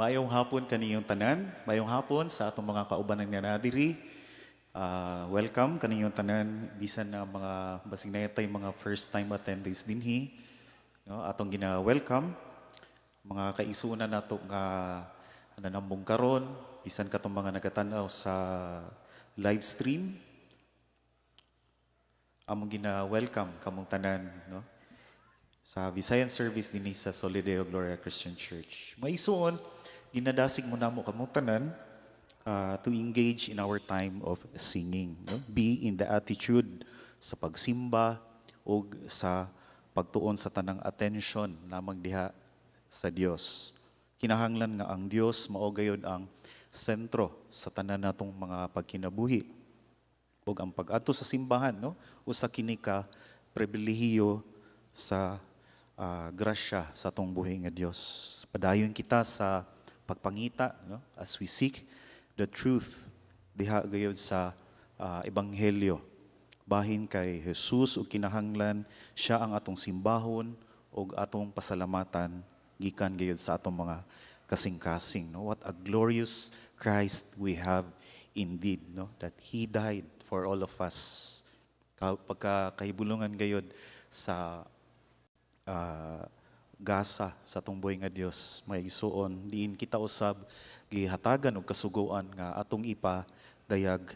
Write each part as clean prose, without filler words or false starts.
Maayong hapon kaniyong tanan, maayong hapon sa atong mga kaubanan nga naa diri. Welcome kaniyong tanan bisan na mga basig na yatay mga first time attendees dinhi. No, atong gina-welcome mga kaigsuonan nato nga nanambong karon, bisan katong mga nagatan-aw sa live stream. Among gina-welcome kamong tanan, no, sa Visayan service dinhi sa Soli Deo Gloria Christian Church. Mga igsuon, ginadasig mo namo kamong tanan to engage in our time of singing. No? Be in the attitude sa pagsimba o sa pagtuon sa tanang attention lamang diha sa Dios. Kinahanglan nga ang Dios mao gayud ang sentro sa tanan natong mga pagkinabuhi. Ug ang pag-adto sa simbahan, no, usa kini ka pribilehiyo sa grasya sa atong buhi nga Dios. Padayon kita sa pagpangita, no, as we seek the truth diha gayud sa ebanghelyo. Bahin kay Jesus ug kinahanglan siya ang atong simbahon ug atong pasalamatan gikan gayud sa atong mga kasing-kasing, no? What a glorious Christ we have indeed, no, that he died for all of us. Pagka kahibulungan gayud sa gasa sa atong buhi nga Dios, mga igsuon, diin kita usab gihatagan og kasuguan nga atong ipadayag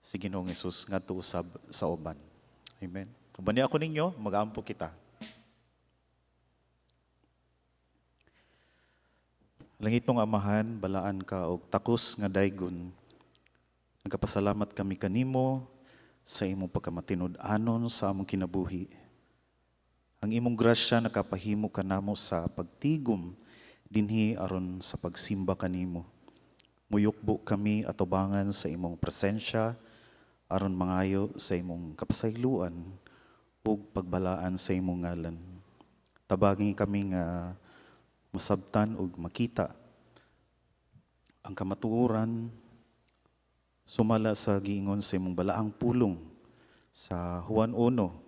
si Ginoong Hesus ngadto usab sa uban. Amen. Ubani ako ninyo, magaampo kita. Langitnong Amahan, balaan ka og takos nga daygon. Nagapasalamat kami kanimo sa imong pagkamatinud-anon sa among kinabuhi. Ang imong grasya nakapahimo kanamo sa pagtigom dinhi aron sa pagsimba kanimo. Muyukbo kami atubangan sa imong presensya aron mangayo sa imong kapasayloan ug pagbalaan sa imong ngalan. Tabagi kami nga masabtan ug makita ang kamatuoran sumala sa giingon sa imong balaang pulong sa Juan 1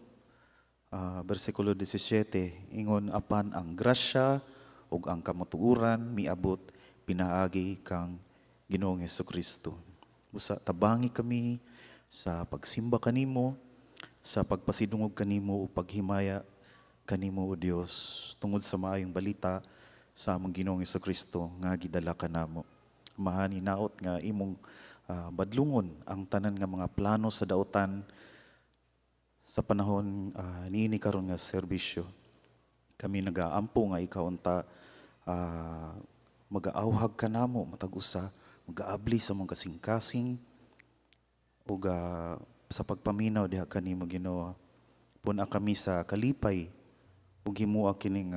bersikulo 17, ingon, "Apan ang grasya ug ang kamatuoran miabot pinaagi kang Ginoong Hesukristo." Busa tabangi kami sa pagsimba kanimo, sa pagpasidungog kanimo ug paghimaya kanimo, o Dios, tungod sa maayong balita sa among Ginoong Hesukristo nga gidala kanamo. Amahan, hinaot nga imong badlungon ang tanan nga mga plano sa dautan sa panahon niini karon nga serbisyo. Kami nagaampo nga ikaw unta magaawhag kanamo matag usa, magaabli sa among kasing-kasing ug sa pagpaminaw diha kanimo, Ginoo. Pun-a kami sa kalipay ug himoa kining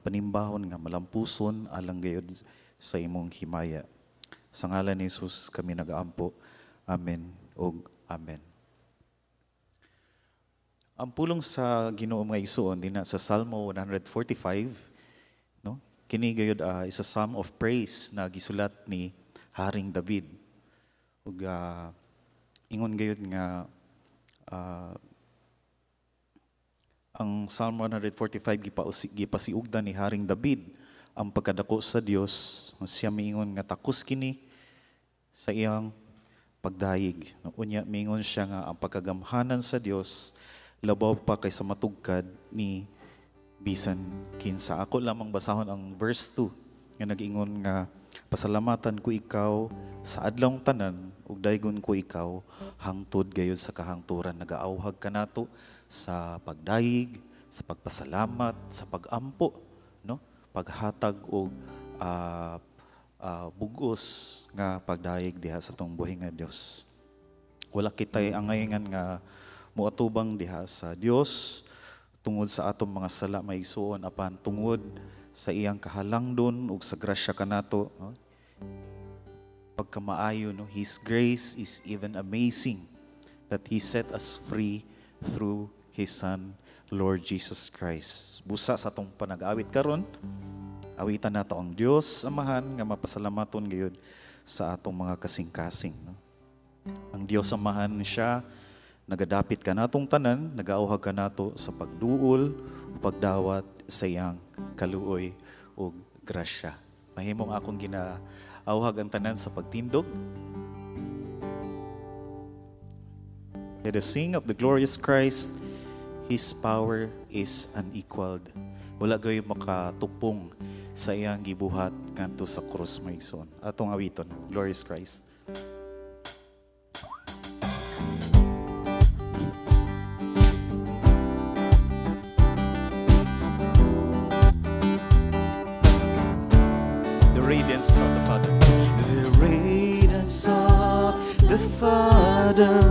panimbahon nga malampuson alang gayud sa imong himaya. Sa ngalan ni Jesus kami nagaampo. Amen ug amen. Ang pulong sa Ginoo, mga igsuon, dinha sa Salmo 145, no? Kini gayud is a psalm of praise na gisulat ni Haring David. Ug ingon gayud nga Ang Psalm 145 gipasiugdan ni Haring David ang pagkadako sa Dios. Siya miingon nga takos kini sa iyang pagdayeg. Unya miingon siya nga ang pagkagamhanan sa Dios labaw pa kaysa matugkad ni bisan kinsa. Ako lamang basahon ang verse 2 nga nag-ingon nga pasalamatan ko ikaw sa adlawng tanan ug daygon ko ikaw hangtod gayud sa kahangturan. Nagaawhag kanato sa pagdayeg, sa pagpasalamat, sa pagampo, no? Paghatag og bugos nga pagdayeg diha sa atong buhi nga Dios. Wala kitay angayangan nga moatubang diha sa Dios tungod sa atong mga sala, mga igsuon, apan tungod sa iyang kahalangdon ug sa grasya kanato, no? Pagkamaayo, no? His grace is even amazing that He set us free through His Son, Lord Jesus Christ. Busa sa atong panag-awit karon, awitan nato ang Dios Amahan nga mapasalamaton gayud sa atong mga kasing-kasing, no? Ang Dios Amahan, siya nagadapit kanatong tanan, nagaawhag kanato sa pagduol o pagdawat sa iyang kaluoy ug grasya. Mahimong akong ginaawhag ang tanan sa pagtindog. Let us sing of the glorious Christ. His power is unequaled. Wala gayud makatupong sa iyang gibuhat ngadto sa krus, mga igsoon. Atong awiton, Glorious Christ. The radiance of the Father. The radiance of the Father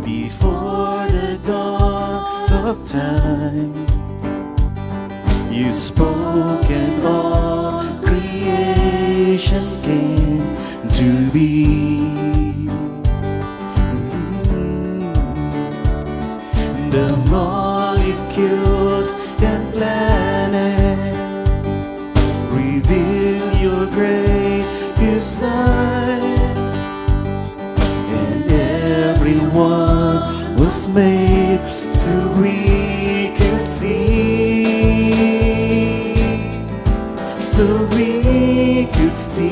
before the dawn of time. You spoke and all creation came to be. The molecules and planets reveal your great design, and everyone was made so we could see, so we could see.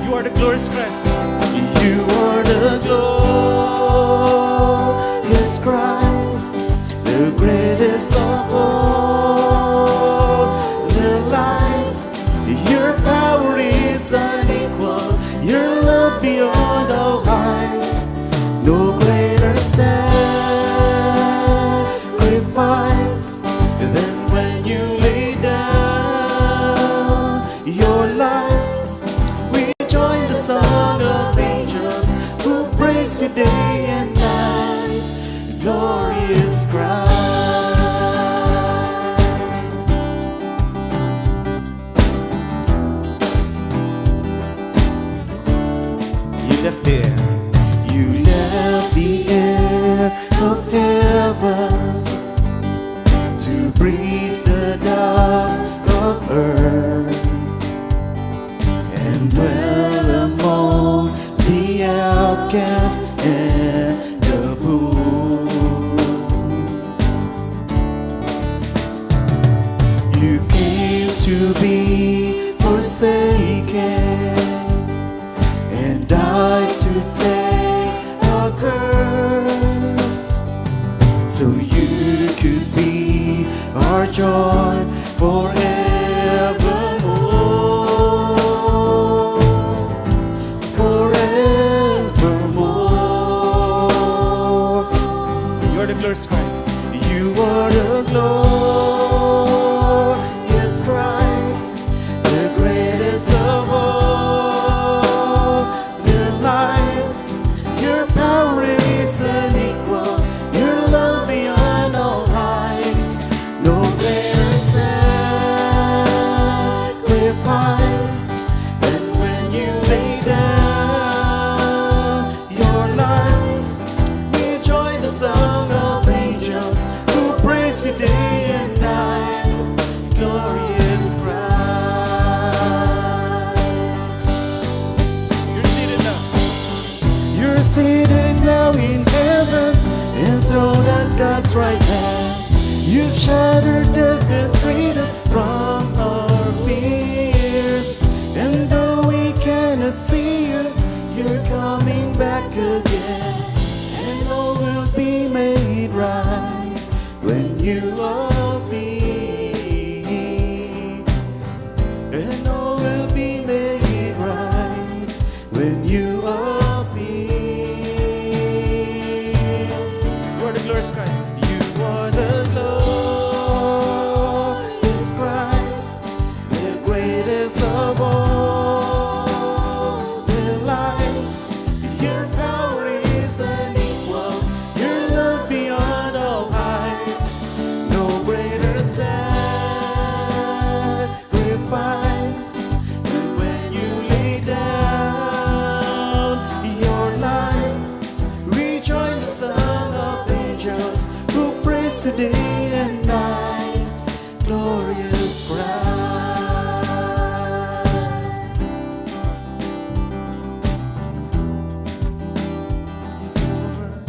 You are the glorious Christ. You are the glorious Christ, the greatest of all the lights. Your power is unequal, your love beyond all heights. No greater sacrifice than when you lay down your life. We join the song of angels who praise you day and night. Glorious Christ. You left the air. You left the air of heaven to breathe the dust of earth and dwell among the outcast and the poor. You came to be forsaken and died to take our curse so you could be our joy forevermore, forevermore. You are the glorious Christ. You are the glorious Christ, the greatest of all the lights. Your power is unequal, your love beyond all heights. No greater sacrifice than when you lay down your life. We join the song of angels who praise you day and night. Glorious Christ. You're seated now. You're seated now in heaven, enthroned Enthroned at God's right hand. You've shattered death and freed us from our fears. And though we cannot see you, you're coming back again. And all will be made right when you appear. And all will be made right when you appear. You are the glorious Christ. You are the glorious Christ, the greatest of all the lives. Your power is unequal, your love beyond all heights. No greater sacrifice than when you lay down your life. We join the song of angels who praise you day and night. Glorious Christ. Yes, Lord.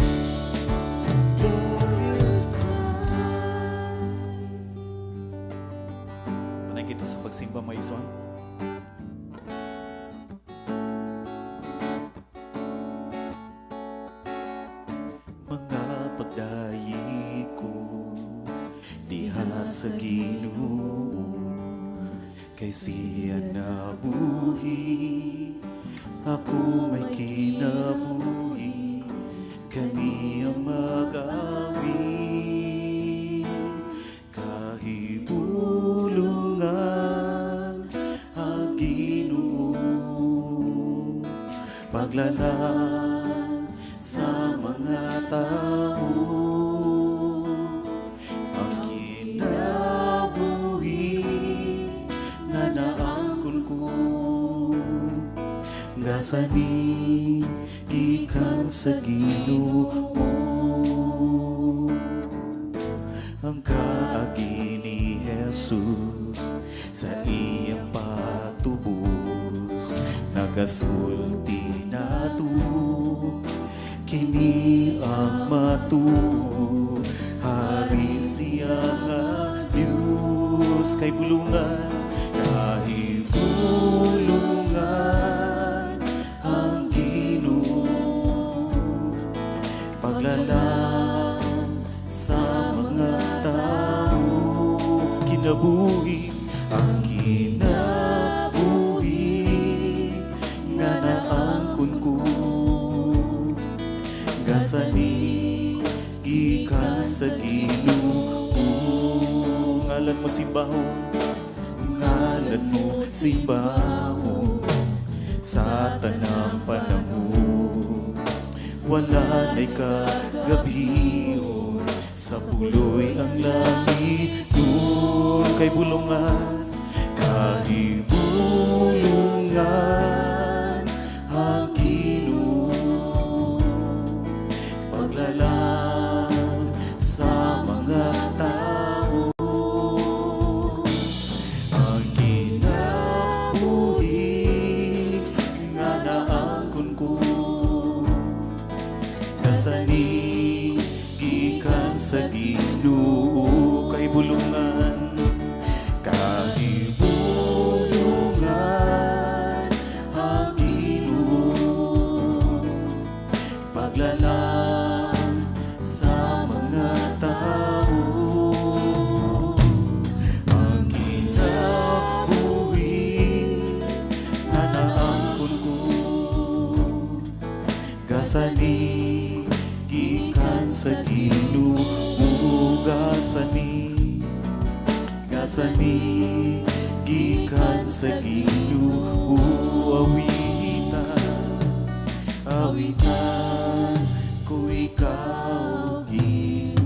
Glorious Christ. Panay kita sa pagsimba, mga igsoon. Mga pagdayi ko diha sa Ginoo, kay siya nabuhi, ako may kinabuhi, kaniya mag-awit. Kahibulungan ang Ginoo, paglalang sa mga tao, ang kinabuhi nga naangkon ko gasani gikan sa Ginoo. Ang kaagi ni Jesus sa iyang pagtubos nagasulti nato, kini ang matuod, hari siya nga Diyos. Kay bulungan, kahibulungan ang Ginoo, paglalang sa mga tao, kinabuhi, ang kinabuhi nga naangkon ko gasani gikan sa Ginoo. Ngalan mo simbahon, Ngalan mo simbahon sa tanang panahon, wala na'y kagabion, sa puloy ang langit. Kay bulungan, Kahibulungan ang Ginoo, paglalang sa mga tao, ang kinabuhi nga naangkon ko kasani gikan sa Ginoo. Kay bulungan, Kahibulungan ang Ginoo, paglalang sa mga tao, ang kinabuhi nga naangkon ko gasani gikan sa Ginoo. Gasani, gasani gikan sa Ginoo. Awitan, awitan ko ikaw, Ginoo.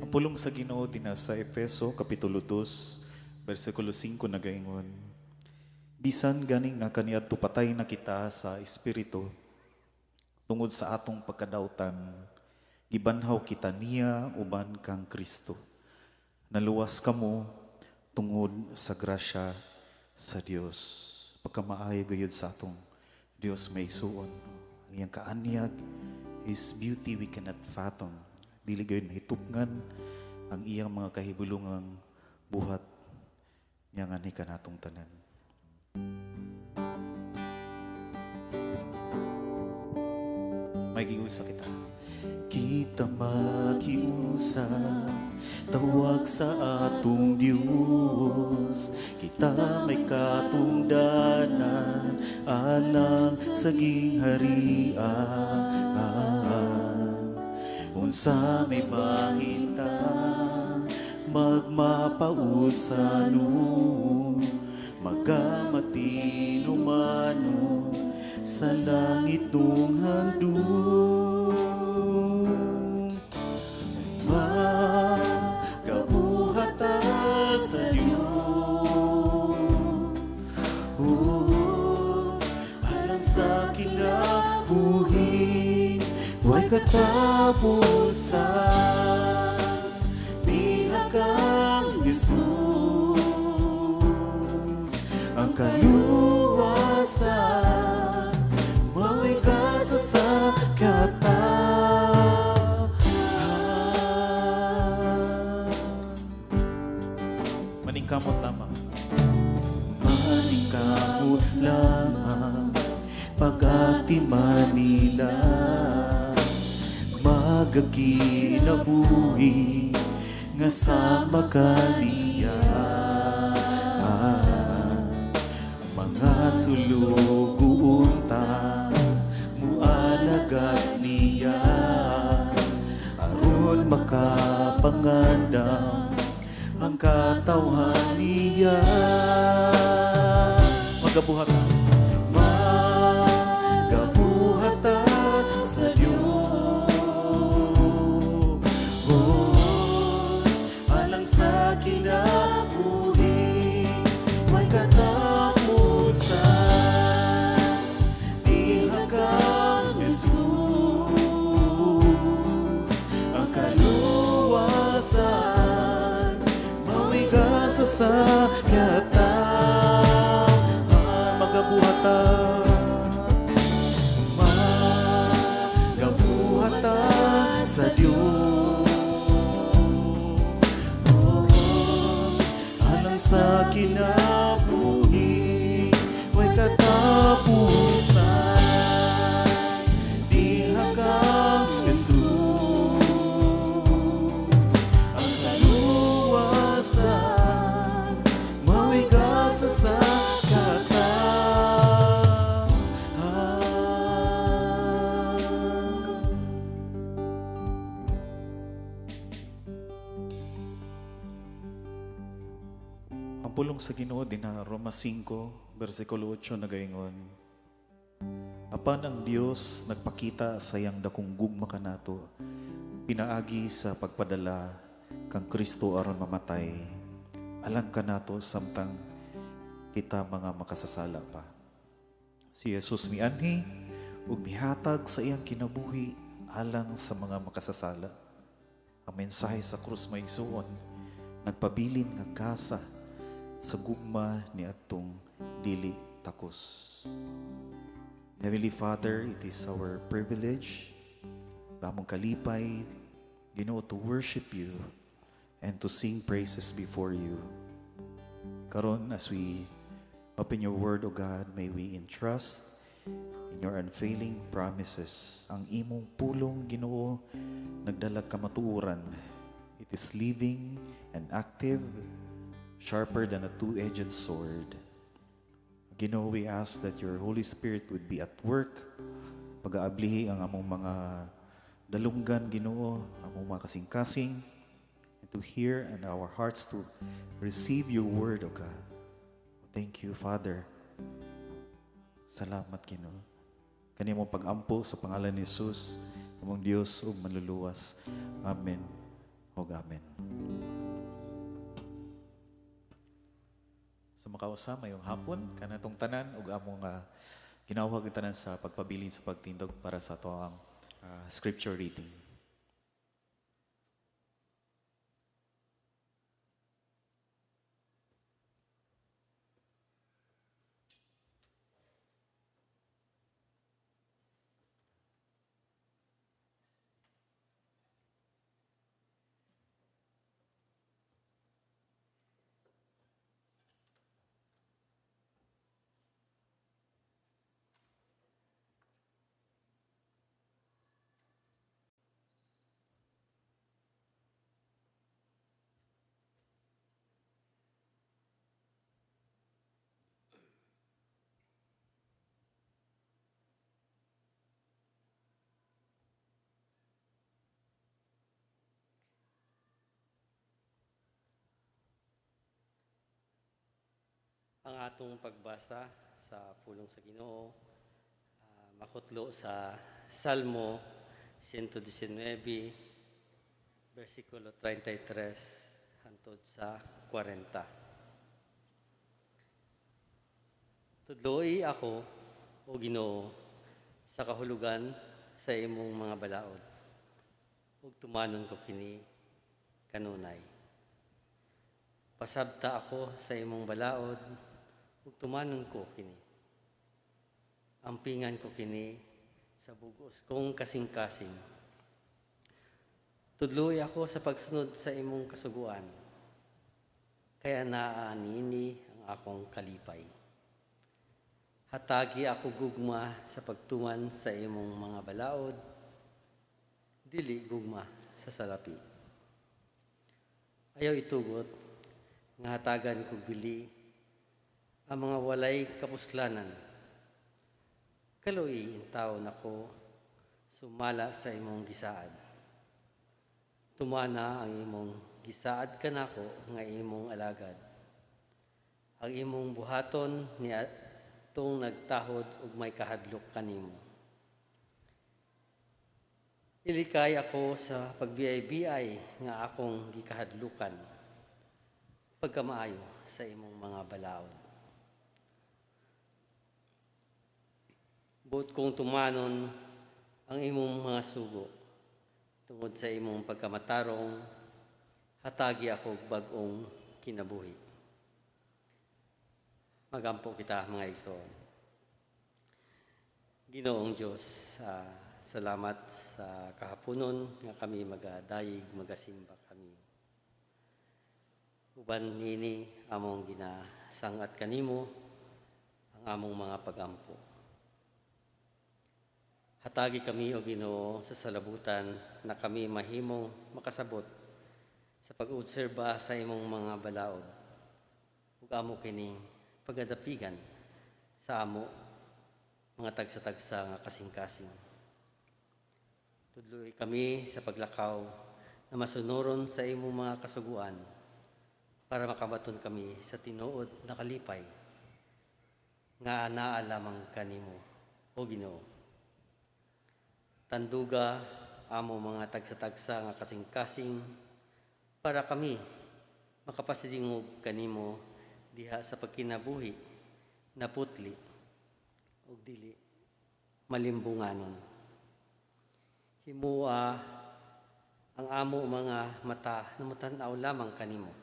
Ang pulong sa Ginoo dinha sa Efeso kapitulo 2 bersikulo 5 nagaingon: "Bisan gani nga kaniadto patay na kita sa espiritu tungod sa atong pagkadawtan, gibanhaw kita niya uban kang Kristo. Naluwas kamo tungod sa grasya sa Dios." Pagkamaayo gayud sa atong Dios, mga igsuon. Ang iyang kaanyag, His beauty we cannot fathom. Dili gayud mahitupngan ang iyang mga kahibulungang buhat niya nganhi kanatong tanan. Maghiusa kita. Kita maghiusa, tawag sa atong Dios. Kita may katungdanan alang sa gingharian. Unsa may bahin ta magmapaud sa nun, magamatinumanon sa langit nung handom. Magabuhat ta sa Diyos alang sa kinabuhi way katapusan. Diha kang Jesus ang kaluwasan, mao'y gasa sa katawhan. Maningkamot lamang. Maningkamot lamang, pag-ati Manila, magakinabuhi nga sama kaniya. Mga sulugoon ta, mualagad niya aron makapangandam ang katawhan niya. Magabuhat. Magabuhat ta sa Diyos alang sa kinabuhi may katapusan. Diha kang Jesus ang kaluwasan, mao'y gasa sa katawhan. Magabuhat ta. Magabuhat ta sa Diyos alang sa kinabuhi way katapusan. Diha kang Jesus ang kaluwasan, mao'y gasa sa katawhan. Ang pulong sa Ginoo dinha Roma 5 versikulo 8 nagaingon: Apan ang Dios nagpakita sa iyang dakong gugma kanato pinaagi sa pagpadala kang Kristo aron mamatay alang kanato samtang kita mga makasasala pa. Si Jesus mianhi ug mihatag sa iyang kinabuhi alang sa mga makasasala. Ang mensahe sa krus, mga igsuon, nagpabilin nga gasa sa gugma ni atong dili takos. Heavenly Father, it is our privilege, among kalipay, Ginoo, to worship you and to sing praises before you. Karon, as we open your word, O God, may we entrust in your unfailing promises. Ang imong pulong, Ginoo, nagdalag kamatuoran. It is living and active, sharper than a two-edged sword. Ginoo, we ask that your Holy Spirit would be at work. Pag-aablihi ang among mga dalunggan, Ginoo, among mga kasing-kasing, and to hear and our hearts to receive your word, O God. Thank you, Father. Salamat, Ginoo. Kanimo pag-ampo sa pangalan ni Jesus, among Dios ug manluluwas. Amen. Ug amen. Sa makausa, mayong hapon kanatong tanan ug among ginawag ang tanan sa pagpabilin sa pagtindog para sa atoang scripture reading. Ang atong pagbasa sa pulong sa Ginoo makutlo sa Salmo 119 versikulo 33 hantod sa 40. Tudloi ako, o Ginoo, sa kahulugan sa imong mga balaod, ug tumanon ko kini kanunay. Pasabta ako sa imong balaod, ug tumanon ko kini. Ampingan ko kini sa bugos kong kasing-kasing. Tudloi ako sa pagsunod sa imong kasuguan, kay anaa niini ang akong kalipay. Hatagi ako gugma sa pagtuman sa imong mga balaod, dili gugma sa salapi. Ayaw itugot nga hatagan kog bili ang mga walay kapuslanan. Kaluoyi intawon ako sumala sa imong gisaad. Tumana ang imong gisaad kanako nga imong alagad. Ang imong buhaton ni atong nagtahod ug may kahadlok kanimo. Ilikay ako sa pagbiay-biay nga akong gikahadlukan, pagkamaayo sa imong mga balaod. Buot kong tumanon ang imong mga sugo. Tungod sa imong pagkamatarong, hatagi ako og bag-ong kinabuhi. Magampo kita, mga igsoon. Ginoong Diyos, salamat sa kahaponon nga kami magadayig, magasimba kami. Uban nini among ginasangat kanimo ang among mga pagampo. Hatagi kami, o Ginoo, sa salabutan na kami mahimong makasabot sa pag-obserba sa imong mga balaod ug amo kining pagadapigan sa amo mga tagsa-tagsa nga kasing-kasing. Tudloi kami sa paglakaw na masunuron sa imong mga kasuguan para makabaton kami sa tinuod na kalipay nga anaa lamang kanimo, o Ginoo. Tanduga amo mga tagsa-tagsa nga kasing-kasing para kami makapasidingog kanimo diha sa pagkinabuhi na putli ug dili malimbunganon. Himua ang amo mga mata na mutan-aw lamang kanimo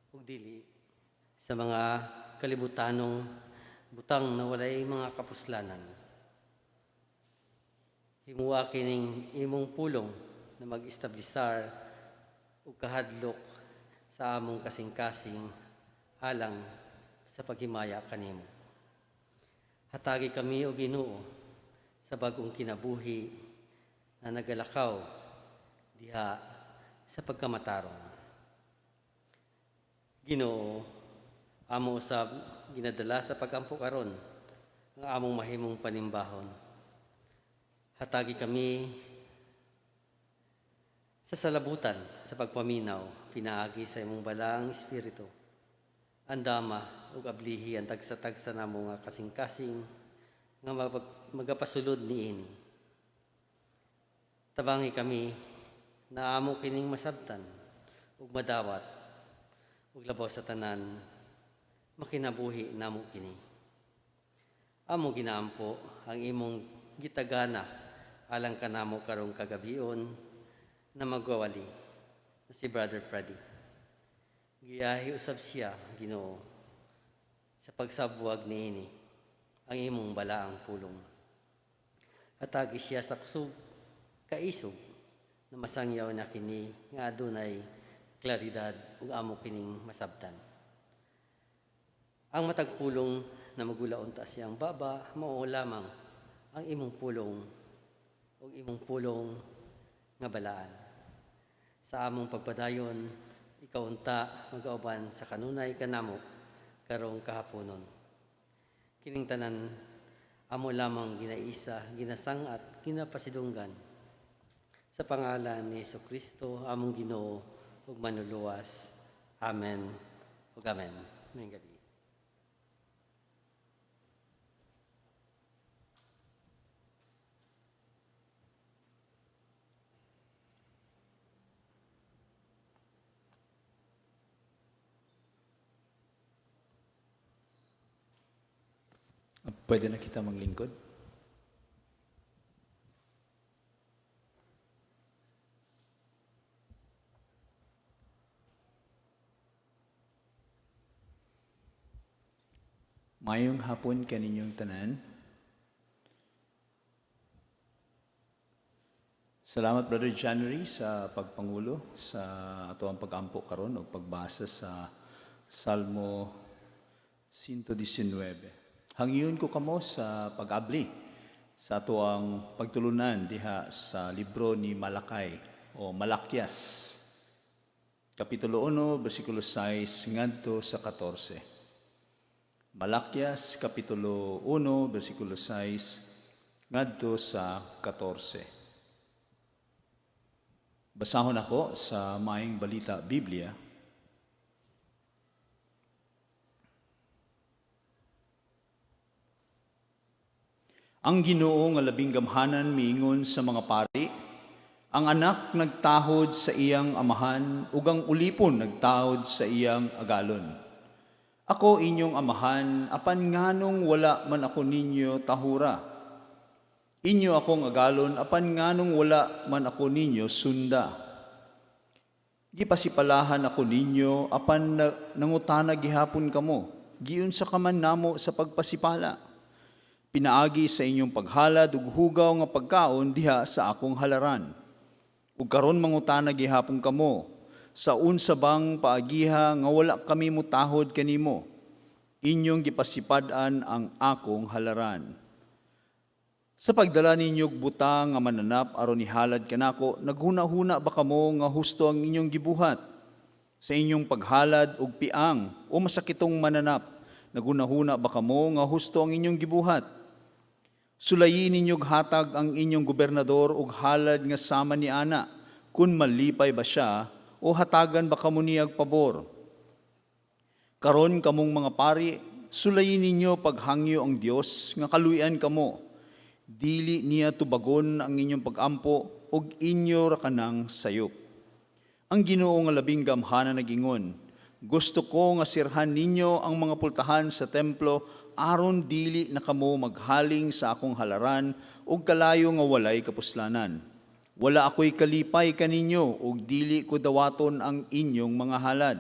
ug dili sa mga kalibutanong butang na walay mga kapuslanan. Himua kining imong pulong na mag-establisar ug kahadlok sa among kasing-kasing alang sa paghimaya kanimo. Hatagi kami, o Ginoo, sa bag-ong kinabuhi na nagalakaw diha sa pagkamatarong. Ginoo, amo usab ginadala sa pagampo karon ang among mahimong panimbahon. Hatagi kami sa salabutan sa pagpaminaw pinaagi sa imong Balaang Espiritu. Andama ug ablihi ang tagsa-tagsa namo nga kasing-kasing nga magapasulod niini. Tabangi kami na amo kining masabtan ug madawat ug labaw sa tanan makinabuhi namo kini. Amo ginaampo ang imong gitagana alang kanamo karong kagabion na magwawali na si Brother Freddy. Giyahi usab siya, Ginoo, sa pagsabwag niini ang imong balaang pulong. Hatagi siya sa kusog kaisog na masangyaw na kini nga adunay klaridad ug amo kining masabtan. Ang matag pulong na magulaon ta siyang baba, mao lamang ang imong pulong ug imong pulong nga balaan. Sa among pagpadayon, ikaw unta magauban sa kanunay kanamo karong kahaponon. Kining tanan amo lamang ginaisa, ginasang-at, ginapasidunggan. Sa pangalan ni Kristo among Ginoo ug Manluluwas. Amen ug amen. Maayong gabii. Pwede na kita maglingkod? Mayong hapon kaninyong tanan. Salamat, Brother January, sa pagpangulo sa ato ang pagampo karon o pagbasa sa Salmo 119. Hangyon ko kamo sa pag-abli sa ato ang pagtulunan diha sa libro ni Malakay o Malakyas. Kapitulo 1, versikulo 6 ngadto sa 14. Malakyas, Kapitulo 1, versikulo 6 ngadto sa 14. Basahon ako sa Maayong Balita Biblia. Ang Ginoo nga labing gamhanan miingon sa mga pari, ang anak nagtahod sa iyang amahan ug ang ulipon nagtahod sa iyang agalon. Ako inyong amahan, apan nganong wala man ako ninyo tahura? Inyo akong agalon, apan nganong wala man ako ninyo sunda? Gipasipalahan ako ninyo, apan nangutana gihapon kamo, giunsa ka man namo sa pagpasipala? Pinaagi sa inyong paghalad ug hugaw nga pagkaon diha sa akong halaran. Ug karon mangutana gihapon kamo, sa unsa bang paagiha nga wala kami mutahod kanimo? Inyong gipasipad-an ang akong halaran. Sa pagdala ninyo og butang nga mananap aron ihalad kanako, naghuna-huna ba kamo nga husto ang inyong gibuhat? Sa inyong paghalad og piang o masakitong mananap, naghuna-huna ba kamo nga husto ang inyong gibuhat? Sulayi ninyo og hatag ang inyong gobernador og halad nga sama ni ana, kun malipay ba siya o hatagan ba kamo niyag pabor? Karon kamong mga pari, sulayi ninyo paghangyo ang Dios nga kaluyan kamo. Dili niya tubagon ang inyong pagampo og inyo ra kanang sayop. Ang Ginoo nga labing gamhanan nagingon, gusto ko nga sirhan ninyo ang mga pultahan sa templo aron dili na kamo maghaling sa akong halaran og kalayo nga walay kapuslanan. Wala ako'y kalipay kaninyo ug dili ko dawaton ang inyong mga halad.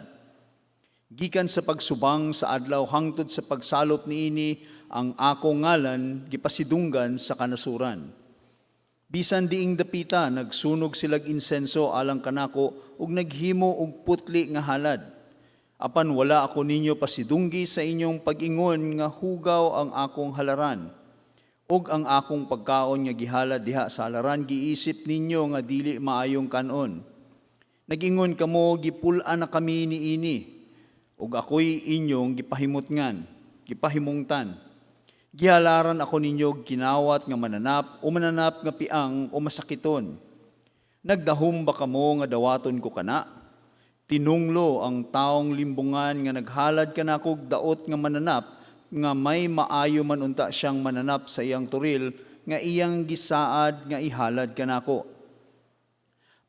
Gikan sa pagsubang sa adlaw hangtod sa pagsalop niini, ang akong ngalan gipasidunggan sa kanasuran. Bisan diing dapita nagsunog silag insenso alang kanako ug naghimo og putli nga halad. Apan wala ako ninyo pasidunggi sa inyong pag-ingon nga hugaw ang akong halaran. Ug ang akong pagkaon nga gihalad diha sa halaran giisip ninyo nga dili maayong kanon. Nagingon kamo, gipul-an na kami niini, ug ako'y inyong gipahimungtan. Gihalaran ako ninyo og kinawat nga mananap o mananap nga piang o masakiton. Nagdahom ba kamo nga dawaton ko kana? Tinunglo ang taong limbungan nga naghalad kanako og daot nga mananap nga may maayo man unta siyang mananap sa iyang toril nga iyang gisaad nga ihalad kanako.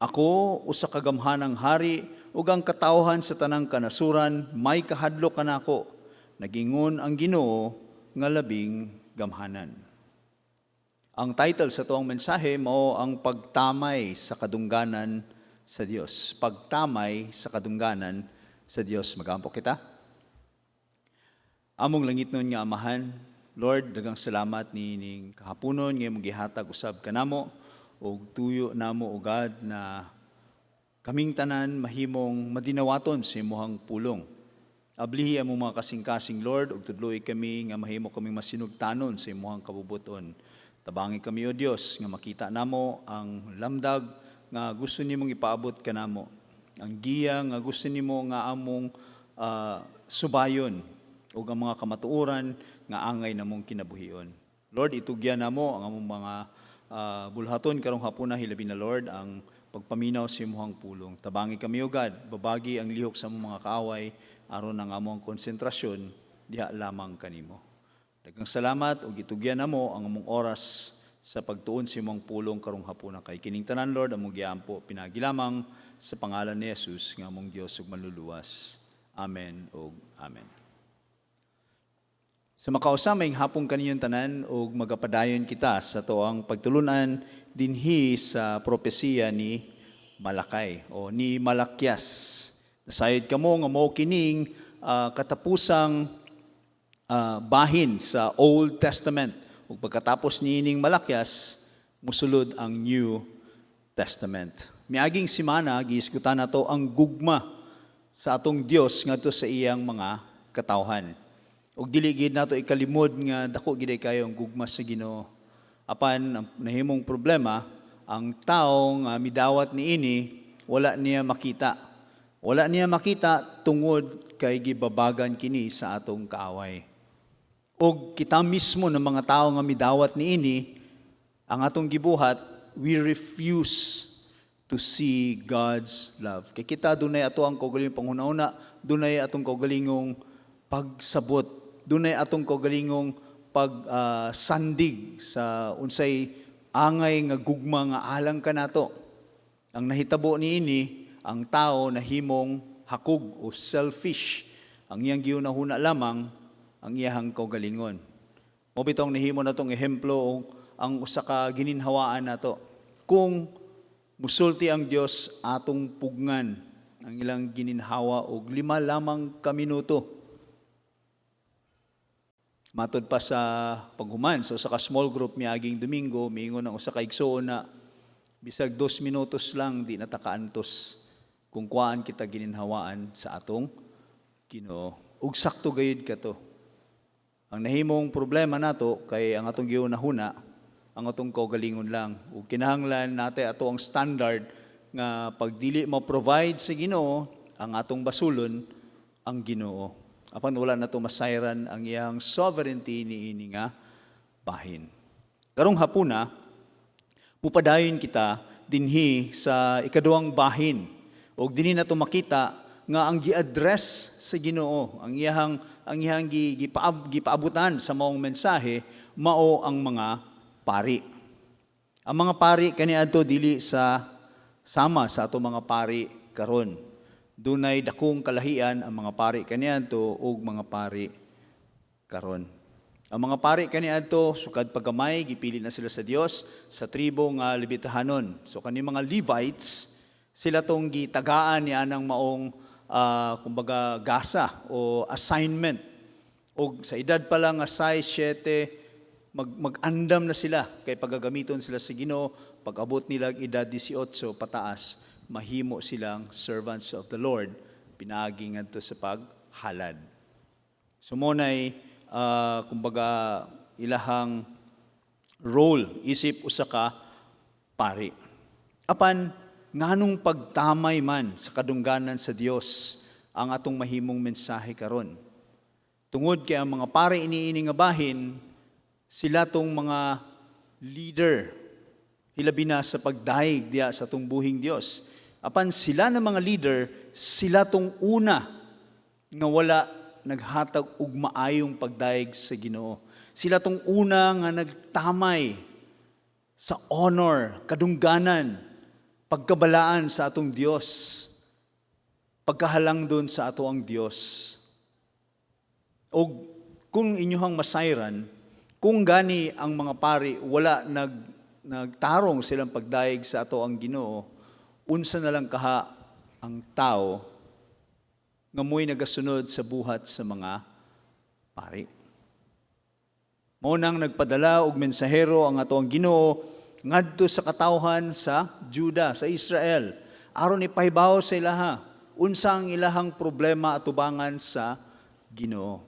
Ako usa ka gamhanang hari ug ang katawhan sa tanang kanasuran may kahadlok kanako. Nagingon ang Ginoo nga labing gamhanan. Ang title sa tuong mensahe mao ang pagtamay sa kadungganan sa Dios. Pagtamay sa kadungganan sa Dios. Magampo kita. Among langitnon nga Amahan, Lord, daghang salamat niining kahaponon nga imong gihatag usab kanamo ug tuyo namo, O God, na kaming tanan mahimong madinawaton sa imong pulong. Ablihi among mga kasing-kasing, Lord, ug tudloi kami nga mahimo kaming masinugtanon sa imong kabubuton. Tabangi kami, O Dios, nga makita namo ang lamdag nga gusto nimong ipaabot kanamo. Ang giya nga gusto nimo nga among subayon ug ang mga kamatuoran nga angay namong kinabuhion. Lord, itugyan namo ang among mga bulhaton karong hapuna, hilabi na, Lord, ang pagpaminaw sa imong pulong. Tabangi kami, O God, babagi ang lihok sa among mga kaaway. Aron ang among konsentrasyon diha lamang kanimo. Daghang salamat ug gitugyan namo ang among oras sa pagtuon sa imong pulong karong hapuna, kay kining tanan, Lord, among giampo pinaagi lamang sa pangalan ni Jesus nga among Dios ug Manluluwas. Amen ug amen. Sa makausa, maayong hapon kaninyong tanan ug magapadayon kita sa atoang pagtulunan dinhi sa propesiya ni Malakay o ni Malakias. Nasayod kamo nga mao kining katapusang bahin sa Old Testament. Ug pagkatapos niining Malakias, musulod ang New Testament. Miaging simana, gihisgutan nato ang gugma sa atong Dios ngadto sa iyang mga katawhan. Ug dili gid nato ikalimod nga dako gid kayo ang gugma sa Ginoo. Apan ang nahimong problema, ang taong midawat niini, wala niya makita. Wala niya makita tungod kay gibabagan kini sa atong kaaway. Og kita mismo ng mga tao nga midawat niini, ang atong gibuhat, we refuse to see God's love. Kay kita, dunay ato ang kaugalingong panghuna-huna, dunay atong kaugalingong pagsabot, dunay atong kaugalingong pagsandig sa unsay angay nga gugma nga alang kanato. Ang nahitabo niini, ang tao nahimong hakog o selfish. Ang iyang gihuna-huna lamang ang iyahang kaugalingon. Mao bitong nahimo natong ehemplo o ang usa ka gininhawaan nato. Kung musulti ang Dios, atong pugngan ang ilang gininhawa og 5 lamang ka minuto. Matod pa sa paghuman sa usa ka small group miaging Domingo, miingon ang usa ka igsoon na bisag 2 minutos lang, di na ta kaantos kung kuhaan kita gininhawaan sa atong Ginoo. Ug sakto gayud kato. Ang nahimong problema nato kay ang atong gihuna-huna, ang atong kaugalingon lang. Ug kinahanglan nate ato ang standard nga pag dili mo-provide sa Ginoo, ang atong basulon ang Ginoo. Apan wala nato masayran ang iyang sovereignty niini nga bahin. Karong hapuna, pupadayon kita dinhi sa ikaduhang bahin. Og dinhi nato makita nga ang gi-address sa Ginoo, ang iyang gipaabutan sa maong mensahe mao ang mga pari. Ang mga pari kaniadto dili sa sama sa ato mga pari karon. Dunay dakong kalahian ang mga pari kaniadto ug mga pari karon. Ang mga pari kaniadto, sukad paggamay, gipili na sila sa Dios sa tribo nga Levitahanon. So kani mga Levites, sila tong gitagaan ni anang maong kumbaga gasa o assignment. Og sa edad pa lang nga 6, 7, mag-andam na sila kay pagagamiton sila sa Ginoo. Pag-abot nila ang edad 18 pataas, mahimo silang servants of the Lord pinaagi ngadto sa paghalad. So mao nay kumbaga ilahang role isip usa ka pari. Apan nganong pagtamay man sa kadungganan sa Dios ang atong mahimong mensahe karon? Tungod kay ang mga pari iniini nga bahin, sila tong mga leader hilabi na sa pagdayeg diya sa atong buhing Dios. Apan sila na mga leader, sila tong una nga wala naghatag og maayong pagdayeg sa Ginoo. Sila tong una nga nagtamay sa honor, kadungganan, pagkabalaan sa atong Dios, pagkahalangdon sa ato ang Dios. O kung inyuhang masayran, kung gani ang mga pari wala nagtarong silang pagdayeg sa ato ang Ginoo, unsa na lang kaha ang tao nga mo'y nagasunod sa buhat sa mga pari? Mao nang nagpadala og mensahero ang ato ang Ginoo ngadto sa katawhan sa Juda, sa Israel, aron ipahibaw sa ilaha unsa ang ilahang problema atubangan sa Ginoo.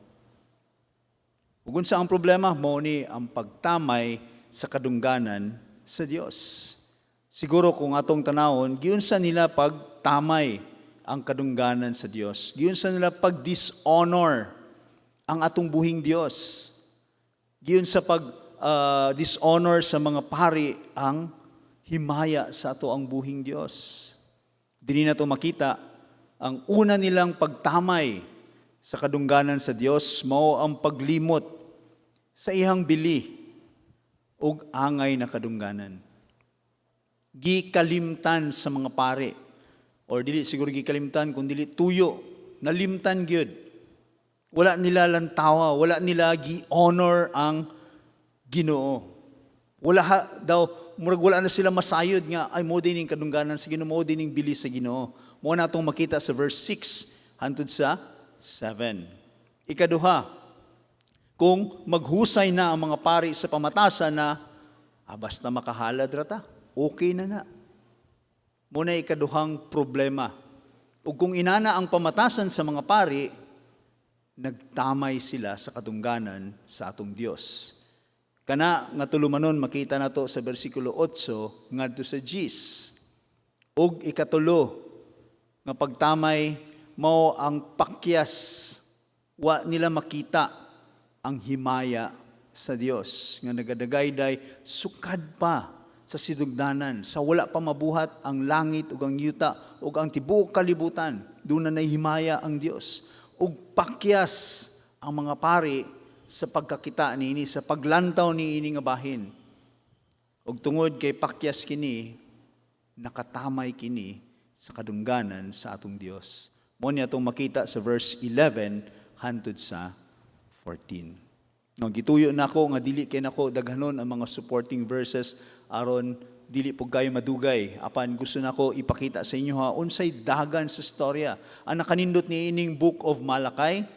Ug unsa ang problema? Mao ni ang pagtamay sa kadungganan sa Dios. Siguro kung atong tanawon, giunsa nila pagtamay ang kadungganan sa Dios? Giunsa nila pag-dishonor ang atong buhing Dios? Giunsa pag dishonor sa mga pari ang himaya sa ato ang buhing Dios? Dinhi nato makita ang una nilang pagtamay Sa kadungganan sa Dios mao ang paglimot sa iyang bili ug angay na kadungganan. Gikalimtan sa mga pari, or dili siguro gikalimtan kung dili tuyo, nalimtan gyud. Wala nila lantawa, wala nila gi-honor ang Ginoo. Wala ha, daw murag wala na sila masayod nga ay mao dining kadungganan sa Ginoo, mao dining bili sa Ginoo. Mao na atong makita sa verse 6 hantod sa 7. Ikaduha, kung maghusay na ang mga pari sa pamatasan na basta makahalad ra ta, okay na na. Mao na ikaduhang problema. Ug kung inana ang pamatasan sa mga pari, nagtamay sila sa kadungganan sa atong Dios. Kana nga tulumanon makita nato sa bersikulo 8 ngadto sa 10. Ug ikatulo nga pagtamay mao ang pakyas, wa nila makita ang himaya sa Dios nga nagadagayday sukad pa sa sinugdanan, sa wala pa mabuhat ang langit ug ang yuta ug ang tibuok kalibutan, duna na himaya ang Dios. Ug pakyas ang mga pari sa pagkakita niini, sa paglantaw niini nga bahin. Ug tungod kay pakyas kini, nakatamay kini sa kadungganan sa atong Dios. Mao ni atong makita sa verse 11 hantod sa 14. No, gituyo nako nga dili kay nako daghanon ang mga supporting verses aron dili pud kayo madugay, apan gusto nako ipakita sa inyo ha unsay dagan sa storya. Ang nakanindot ni ining Book of Malachi,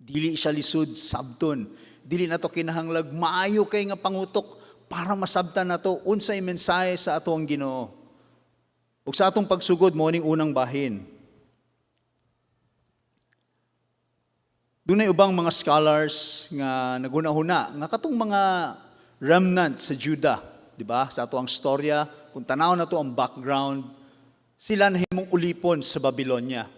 dili siya lisod sabton. Dili nato kinahanglag maayo kay nga pangutok para masabtan nato unsay mensahe sa ato ang Ginoo. Ug sa atong pagsugod, mao ning unang bahin. Dunay ubang mga scholars nga naghuna-huna nga katong mga remnant sa Judah, di ba? Sa ato ang storya, kung tanaw nato ang background, sila nahimong ulipon sa Babylonia.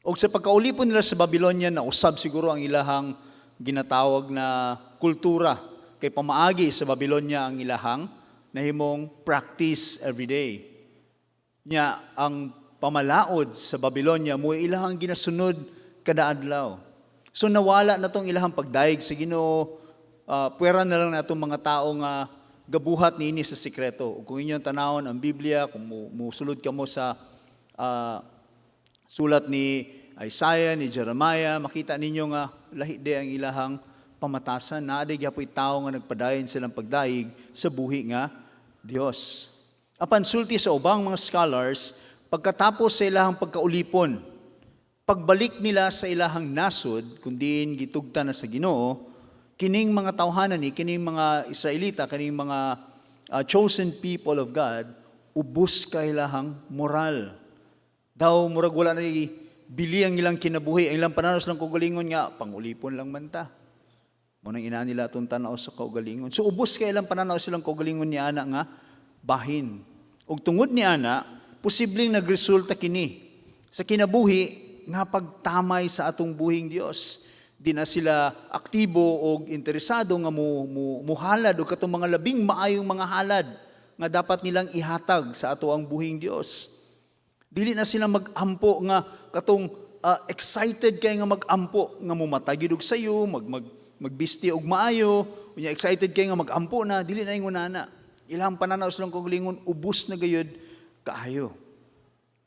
O sa pagkaulipon nila sa Babylonia, nausab siguro ang ilahang ginatawag na kultura. Kay pamaagi sa Babylonia ang ilahang nahimong practice every day. Nya ang pamalaod sa Babylonia mo ilahang ginasunod kada adlaw. So nawala na tong ilahang pagdayeg sa Ginoo, puwera na lang natong mga tao nga gabuhat niini sa sikreto. Ug kung inyong tanawon ang Biblia, kung musulod kamo sa sulat ni Isaiah, ni Jeremiah, makita ninyo nga lahi di ang ilahang pamatasan. Naa di gyapoy tao nga nagpadayon silang pagdayeg sa buhi nga Dios. Apan sulti sa ubang mga scholars, pagkatapos sa ilahang pagkaulipon, pagbalik nila sa ilahang nasod, kundiin gitugta na sa Ginoo, kining mga tawhanan ni, kining mga Israelita, kining mga chosen people of God, ubos ka ilahang moral. Daw murag wala na bili ang ilang kinabuhi, ang ilang pananaw silang kaugalingon nga pangulipon lang man ta. Mao nang ina nila atong tanaw sa kaugalingon. So ubos kay ilang pananaw silang kaugalingon ni ana nga bahin. Ug tungod ni ana, posibleng nagresulta kini sa kinabuhi nga pagtamay sa atong buhing Dios. Di na sila aktibo o interesado nga mo muhalad og katong mga labing maayong mga halad nga dapat nilang ihatag sa ato ang buhing Dios. Dili na sila mag-ampo nga katong excited kay nga mag-ampo nga mumatay gyud og sayo, mag mag magbisti og maayo, unya excited kay nga mag-ampo na, dili na ingon ana. Ilang pananaw silang kaugalingon ubos na gayud kaayo.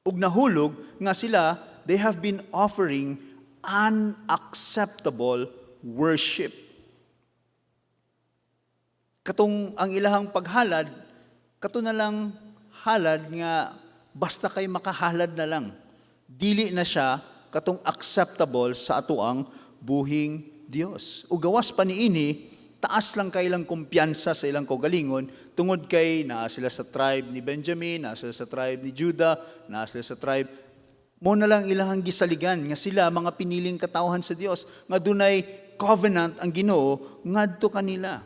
Ug nahulog nga sila, they have been offering unacceptable worship. Katong ang ilahang paghalad, kato na lang halad nga basta kay makahalad na lang. Dili na siya katong acceptable sa atoang buhing Dios. Ug gawas pa niini, taas lang kay ilang kumpiyansa sa ilang kaugalingon tungod kay naa sila sa tribe ni Benjamin, naa sila sa tribe ni Judah, naa sila sa tribe. Mao na lang ilahang gisaligan nga sila mga piniling katawhan sa Dios nga dunay covenant ang Ginoo ngadto kanila.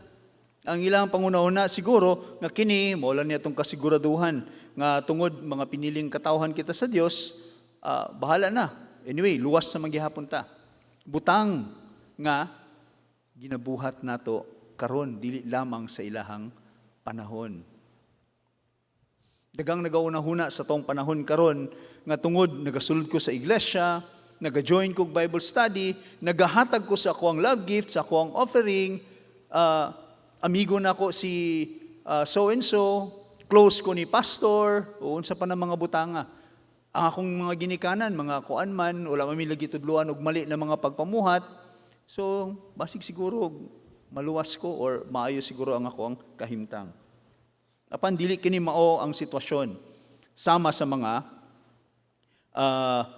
Ang ilang pangunahuna siguro nga kini mao lang niya atong kasiguraduhan nga tungod mga piniling katawhan kita sa Dios, bahala na. Anyway, luwas sa maghihapon ta. Butang nga ginabuhat nato karon dili lamang sa ilahang panahon. Dagang nagauna-huna sa tong panahon karon nga tungod nagasulod ko sa iglesia, naga-join kog Bible study, nagahatag ko sa akoang love gift, sa akoang offering, amigo nako si so and so, close ko ni pastor, o unsa pa na mga butanga. Ang akong mga ginikanan, mga kuan man, wala man mi gitudloan og mali na mga pagpamuhat. So, basig siguro maluwas ko or maayo siguro ang akoang kahimtang. Apan dili kini mao ang sitwasyon sama sa mga